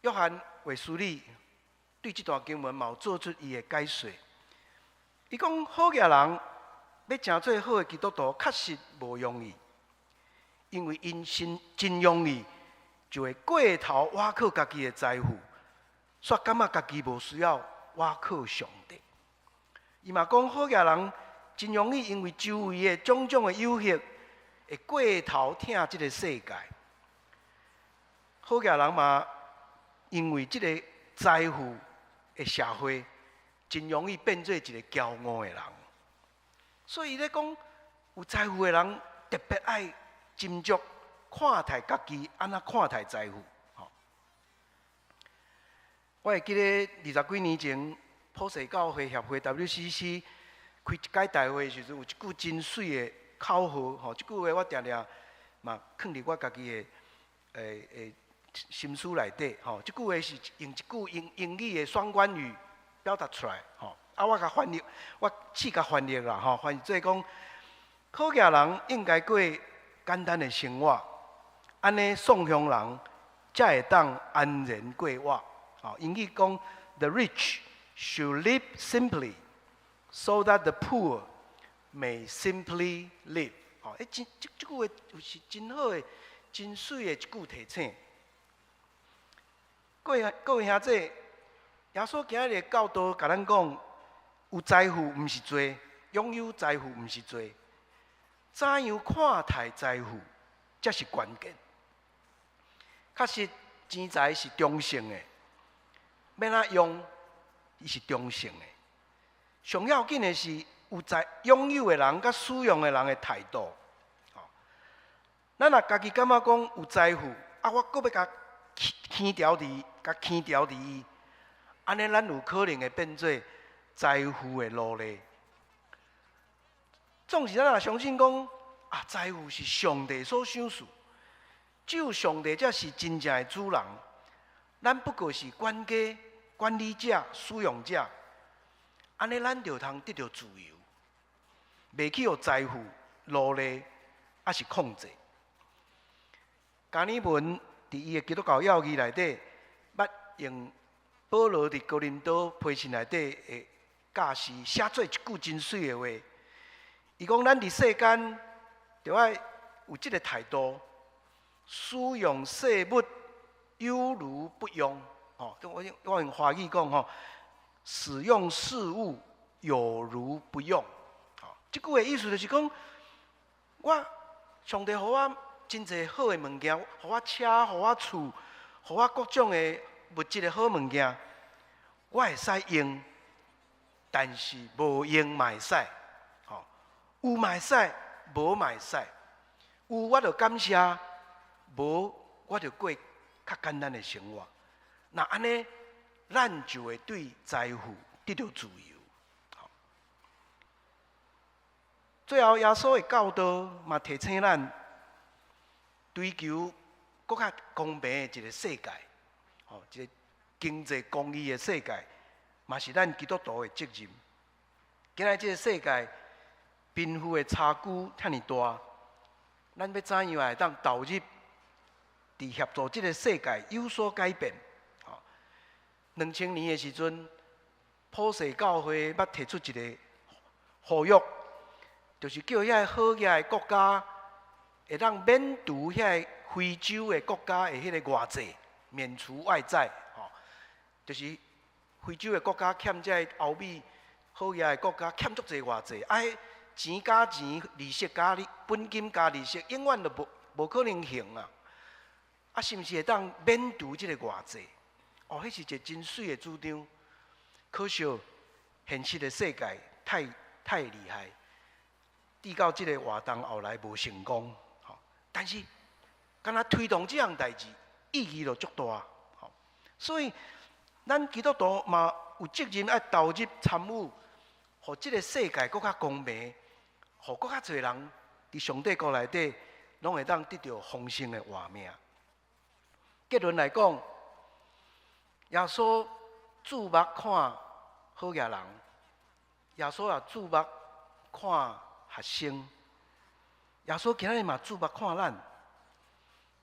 Speaker 3: 約翰衛斯理對這段經文嘛有做出伊的解說。伊講好額人欲成做好的基督徒，確實無容易，因為𪜶真真容易就會過頭倚靠家己的財富，煞感覺家己無需要倚靠上帝。伊嘛講好額人真容易因為周圍的種種的誘惑，會過頭疼這个世界。好額人嘛，因為這个財富的社會，真容易變做一个驕傲的人。所以伊咧講，有財富的人特別愛斟酌看待家己，按怎看待財富。吼，我會記得二十幾年前，普世教會協會 WCC 開一屆大會的時陣，有一句真媠的口號，吼，這句話我定定嘛囥佇我家己的心思內底，吼，這句話是用一句英英語的雙關語表達出來，吼，啊，我共翻譯，我試共翻譯啦，吼，翻譯做講，好額人應該過簡單的生活，按呢喪鄉人才會當安然過活。吼，英語講，The rich should live simply, so that the poor may simply live。吼，欸，真這這句話是真好的、真媠的一句提醒。各位各位兄弟，耶穌今日的教導共咱講，有財富毋是罪，擁有財富毋是罪，怎樣看待財富，才是關鍵。確實，錢財是中性的，欲按怎用，伊是中性的。上要緊的是有財擁有的人佮使用的人的態度。咱若家己感覺講有財富，啊，我閣欲共牽牢佇，共牽牢佇伊，按呢，咱有可能會變做財富的奴隸。總是咱若相信講，啊，財富是上帝所賞賜，只有上帝才是真正的主人，咱不過是管家、管理者、使用者。按呢，咱就通得著自由，袂去予財富奴隸，抑是控制。加爾文佇伊的基督教要義內底，捌用保羅佇哥林多批信內底的教示，寫做一句真媠的話。伊講：咱佇世間，著愛有這个態度，使用世物猶如不用。吼，我用我用華語講吼，使用世物有如不用。吼，這句的意思就是講，我上帝予我真濟好的物件，予我車，予我厝，予我各種的物質的好物件，我會使用，但是無用嘛會使，吼，有嘛會使，無嘛會使。有我就感謝，無我就過較簡單的生活。若按呢，咱就會對財富得著自由。最後，耶穌的教導嘛提醒咱，追求閣較公平的一個世界，吼，一個經濟公義的世界，嘛是咱基督徒的責任。今仔這個世界貧富的差距遐爾大，咱欲怎樣會當投入佇協助這個世界有所改變？吼，2000年的時陣，普世教會捌提出一個呼籲。就是叫遐個好額的國家會當免除遐個非洲的國家的彼個外債，免除外債，吼，就是非洲的國家欠這個歐美好額的國家欠足濟外債，啊，彼錢加錢，利息加利，本金加利息，永遠都無可能還啊！啊，是毋是會當免除這個外債？哦，彼是一個真媠的主張。可惜現實的世界太厲害。直到這个活動後來無成功，吼，但是敢若推動這項代誌意義就足大，吼，所以咱基督徒嘛有責任愛投入參與，予這个世界閣較公平，予閣較濟人佇上帝國內底，攏會當得著豐盛的活命。結論來講，耶穌注目看好額人，耶穌也注目看學生，耶穌今仔日嘛注目看咱。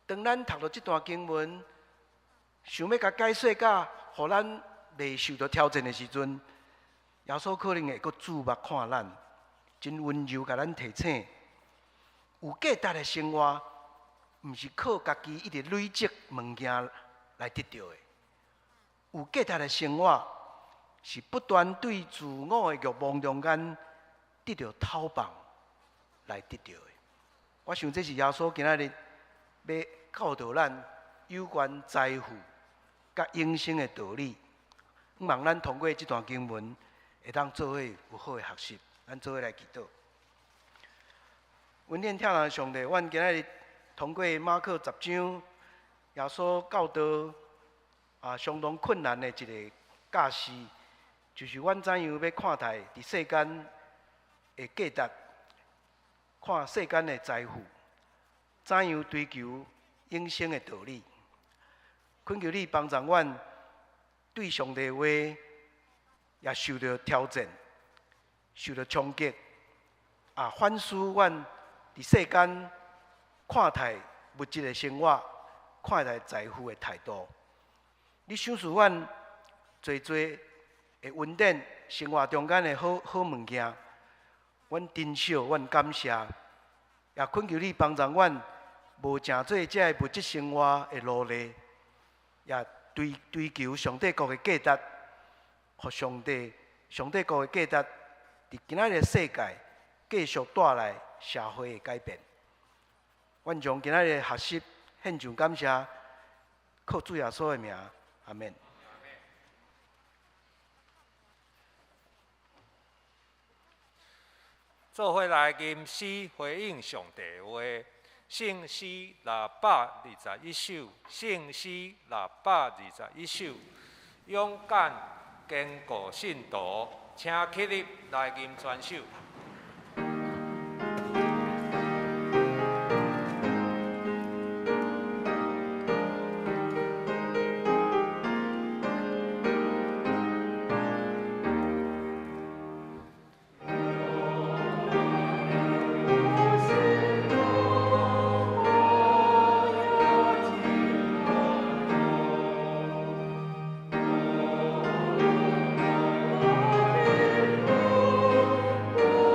Speaker 3: 當咱讀著這段經文，想欲共解說甲，予咱袂受著挑戰的時陣，耶穌可能會閣注目看咱，真溫柔共咱提醒：有價值的生活，毋是靠家己一直累積物件來得著的。有價值的生活，是不斷對自我的欲望中間得著透放來得著的。我想這是耶穌今仔日欲教導咱有關財富佮永生的道理。希望咱通過這段經文，會當做伙有好的學習。咱做伙來祈禱。恩典疼人上帝，阮今仔日通過馬可十章，耶穌教導啊相當困難的一个教示，就是阮怎樣欲看待佇世間的價值，看世間的財富，怎樣追求永生的道理。懇求你幫助阮對上帝的話也受著挑戰，受著衝擊，啊反思阮佇世間看待物質的生活，看待財富的態度。你賞賜阮濟濟的恩典，生活中間的好好物件，阮珍惜，阮感謝，也懇求你幫助阮，無成做這个物質生活的奴隸，也追求上帝國的價值，予上帝國的價值，佇今仔日世界繼續帶來社會的改變。阮將今仔日的學習獻上感謝，靠主耶穌的名，阿們。
Speaker 2: 做伙來吟詩回應上帝話，聖詩621首，聖詩621首，勇敢堅固信徒，請起立來吟全首。
Speaker 4: 我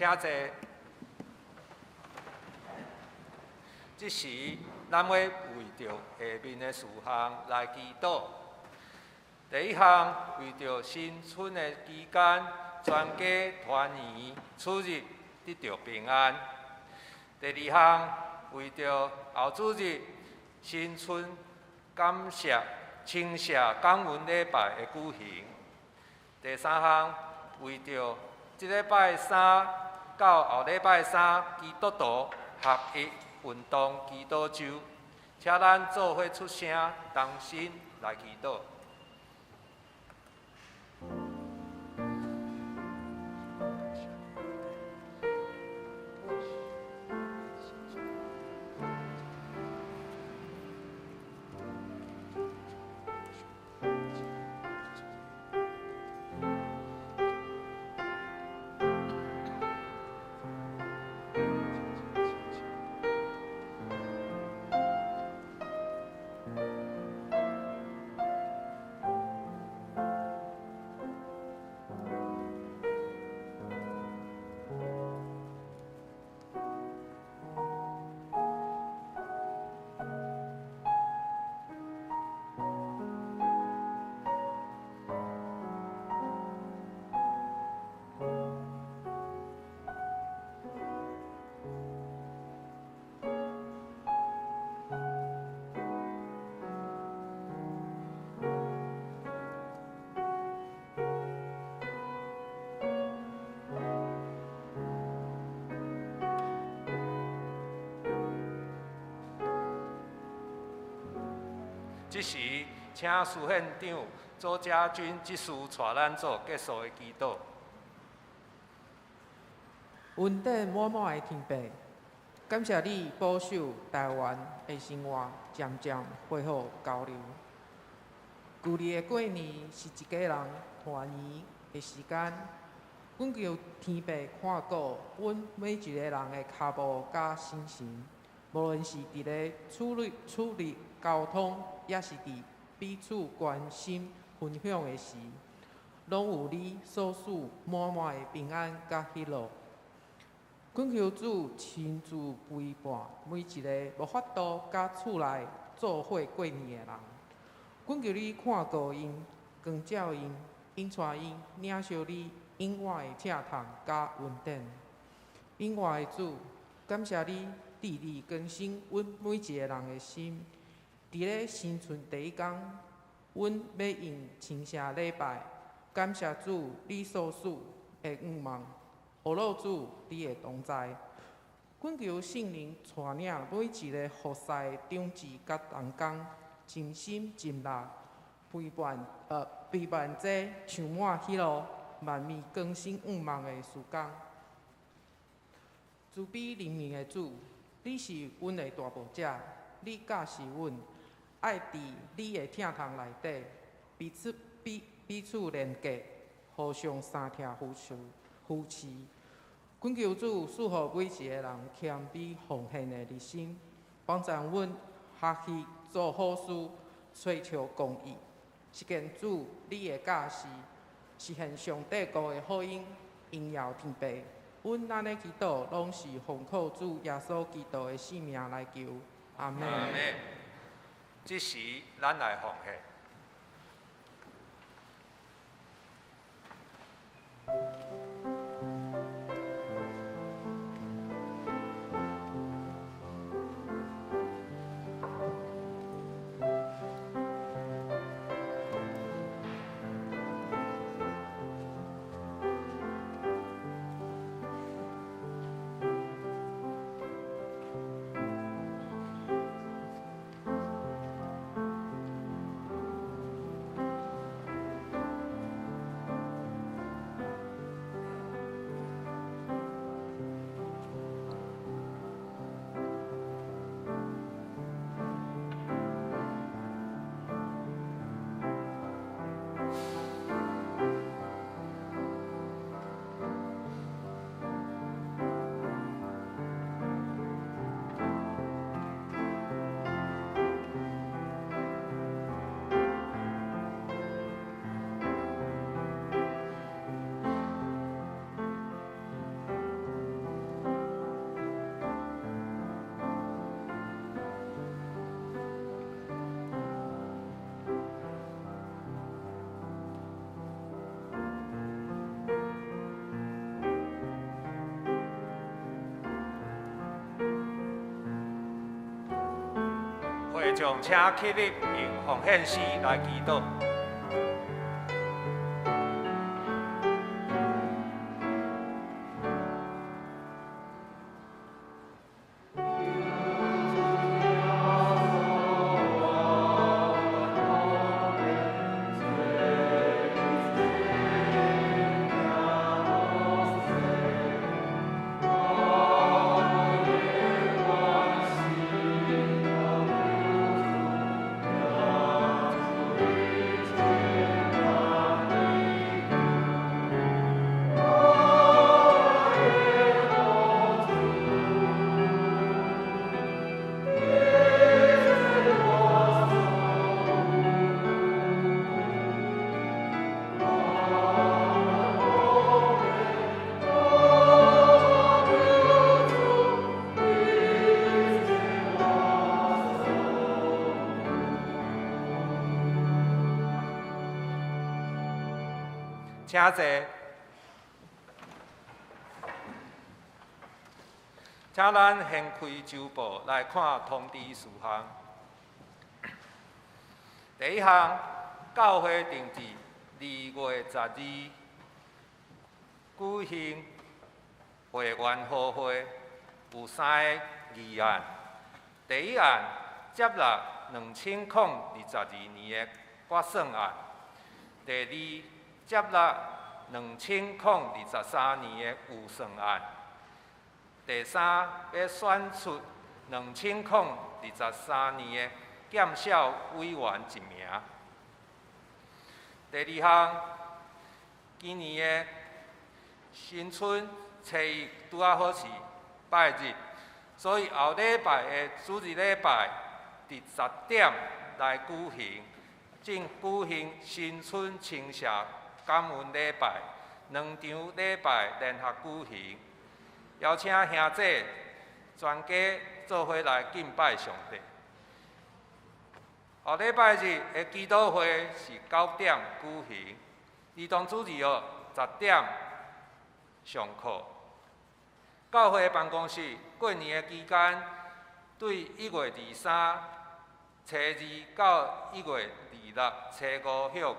Speaker 2: 請坐。這時，咱欲為著下面的事項來祈禱。第一項，為著新春的期間，全家團圓出入得著平安。第二項，為著後主日新春感謝、稱謝感恩禮拜的舉行。第三項，為著這禮拜三到後禮拜三基督徒合一運動祈禱週，請咱做伙出聲，同心來祈禱。這時，請司憲長周家軍執事帶咱做結束的祈禱。
Speaker 4: 恩典滿滿的天父，感謝你保守台灣的生活漸漸恢復交流。舊曆的過年是一家人團圓的時間，懇求天父看顧阮每一個人的跤步佮心神，無論是佇咧處理交通，抑是佇彼此關心分享的時，攏有你所賜滿滿的平安佮喜樂。懇求主親自陪伴每一個無法度佮厝內做伙過年的人，懇求你看顧𪜶、光照𪜶、引帶𪜶領受你永遠的疼痛佮恩典。永遠的主，感謝你致力更新阮每一個人的心。佇咧新春第一工，阮欲用稱謝禮拜，感謝主你所賜的願望。呵咾主，你的同在，懇求聖靈帶領每一個服侍的長執佮同工，盡心盡力陪伴這充滿喜樂、萬民更新願望的事工。慈悲憐憫的主，你是阮的大牧者，你教示阮，愛佇你的疼痛內底，彼此連結，互相相疼扶持。懇求主賜予每一個人謙卑奉獻的熱心，幫助阮學習做好事，追求公義，實踐主你的教示，實現上帝國的福音，榮耀天父。阮按呢祈禱，攏是奉靠主耶穌基督的聖名來求，阿們。
Speaker 2: 阿們。這時，咱來奉獻。會眾請起立，用奉獻詩來祈禱。請坐，請咱掀開周報來看通知事項。第一項，教會定佇2月12舉行會員好會，有三个議案。第一案，接納2022年的決算案。第二，接納2023年的預算案。第三，欲選出2023年的檢校委員一名。第二項，今年的新春初一拄仔好是拜日，所以後禮拜的主日禮拜佇10點來舉行，正舉行新春清社感恩禮拜，兩場禮拜聯合舉行，邀請兄弟全家做伙來敬拜上帝。後禮拜日的祈禱會是9點舉行，兒童主日學10點上課。教會辦公室過年的期間，對1月23初二到1月26初五歇睏。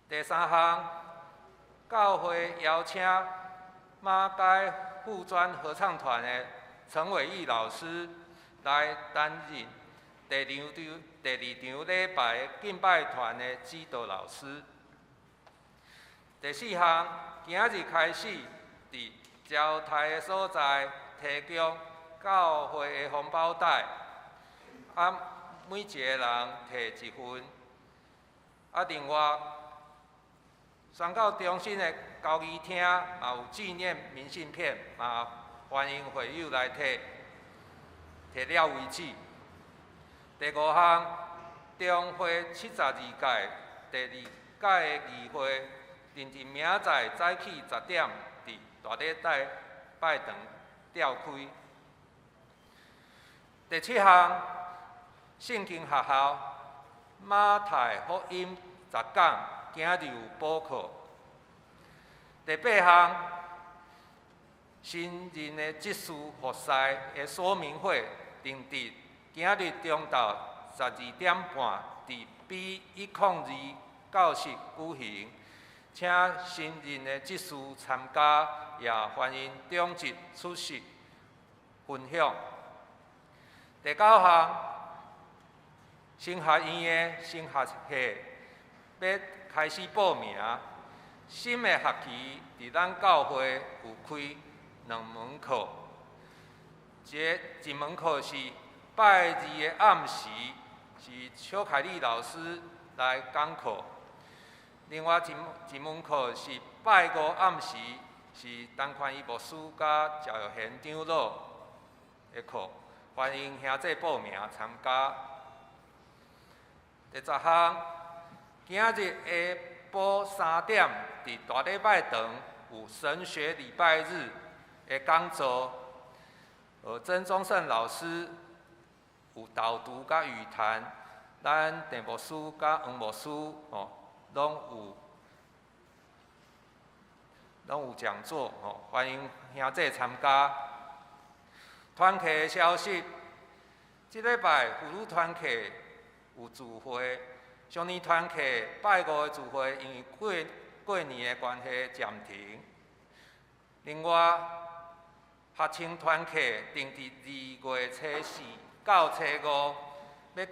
Speaker 2: 第三項，教會邀請馬偕附專合唱團的陳偉義老師來擔任第二場禮拜敬拜團的指導老師。第四項，今仔日開始，佇招待的所在提供教會的紅包袋，每一個人提一份。另外，宣教中心的交誼廳嘛有紀念明信片，嘛歡迎會友來提，提了為止。第五項，中會72屆第二屆的議會，定佇明仔載早起10點，佇大禮拜堂召開。第七項，聖經學校馬太福音10講，今日有補課。第八項，新任的執事服侍的說明會，定佇今日中晝12點半，佇 B102 教室舉行，請新任的執事參加，也歡迎長執出席分享。第九項，神學院的神學系欲開始報名，新的學期佇咱教會有開兩門課，一門課是拜二的暗時，是邱凱麗老師來講課；另外一門課是拜五暗時，是陳寬義牧師佮趙玉賢長老的課，歡迎兄弟報名參加。第十項，今日下晡3點，佇大禮拜堂有神學禮拜日的講座，曾宗盛老師有導讀佮語談，咱鄭牧師佮黃牧師吼，攏有講座吼，歡迎兄弟參加。團契的消息，這禮拜婦女團契有聚會，少年團契拜五的聚會因為過過年的關係暫停。另外，學青團契定佇2月初4到初5欲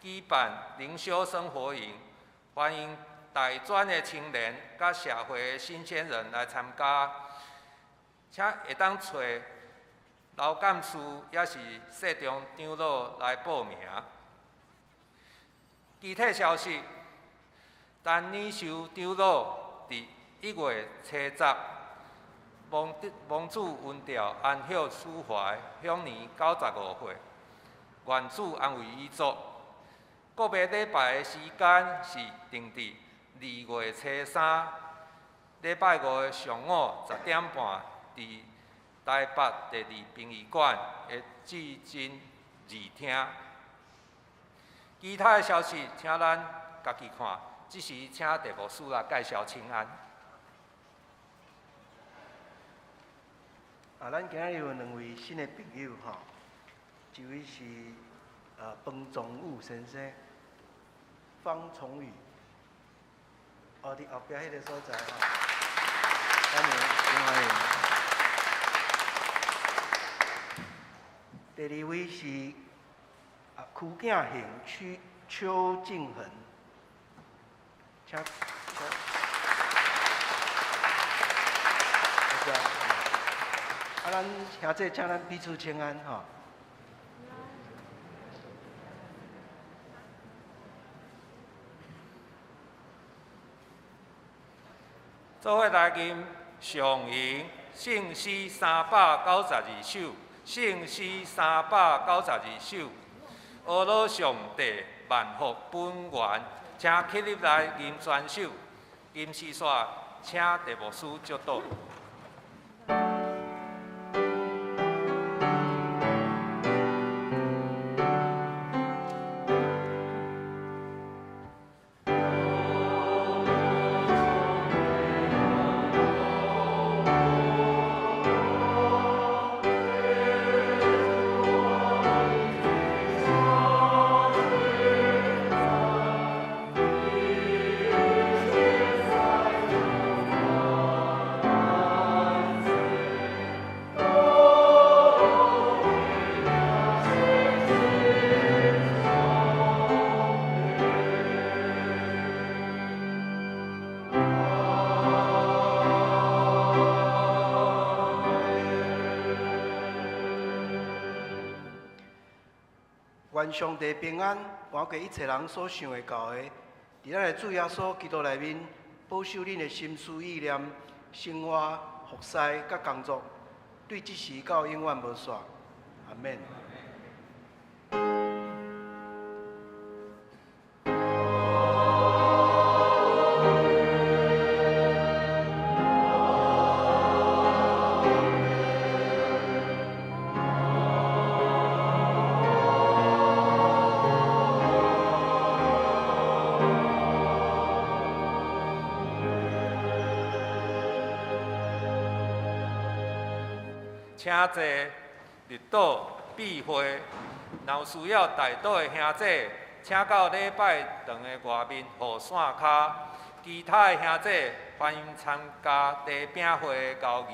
Speaker 2: 舉辦靈修生活營，歡迎大專的青年佮社會的新鮮人來參加，請會當揣劉幹事，抑是謝長長老來報名。其他消息，陳禮修長老佇1月初10，亡亡主恩召安息主懷，享年95歲。願主安慰遺族。告別禮拜的時間是定佇2月初3，禮拜五的上午10點半，佇台北第二殯儀館的至真二廳。其他的消息，請咱家己看。這時，請鄭牧師來介紹請安。
Speaker 3: 啊，咱今日有兩位新的朋友吼，一位是方崇武先生，方崇宇，哦，佇後壁彼个所在吼，歡迎，歡迎。第二位是邱敬恒、邱邱敬恒，請，請，多謝。啊，咱兄弟，請咱彼此請安吼。
Speaker 2: 做伙來吟上吟聖詩392首，聖詩392首，阿羅上帝萬福本源，請起立來吟全首，吟詩煞，請鄭牧師祝禱。
Speaker 3: 願上帝平安，瞞過一切人所想會到的，佇咱的主耶穌基督內面，保守恁的心思意念、生活、服侍佮工作，對這時到永遠無煞。阿們。
Speaker 2: 請坐，入島閉會。若有需要代禱的兄弟，請到禮拜堂的外面雨傘跤。其他的兄弟歡迎參加茶餅會的交誼。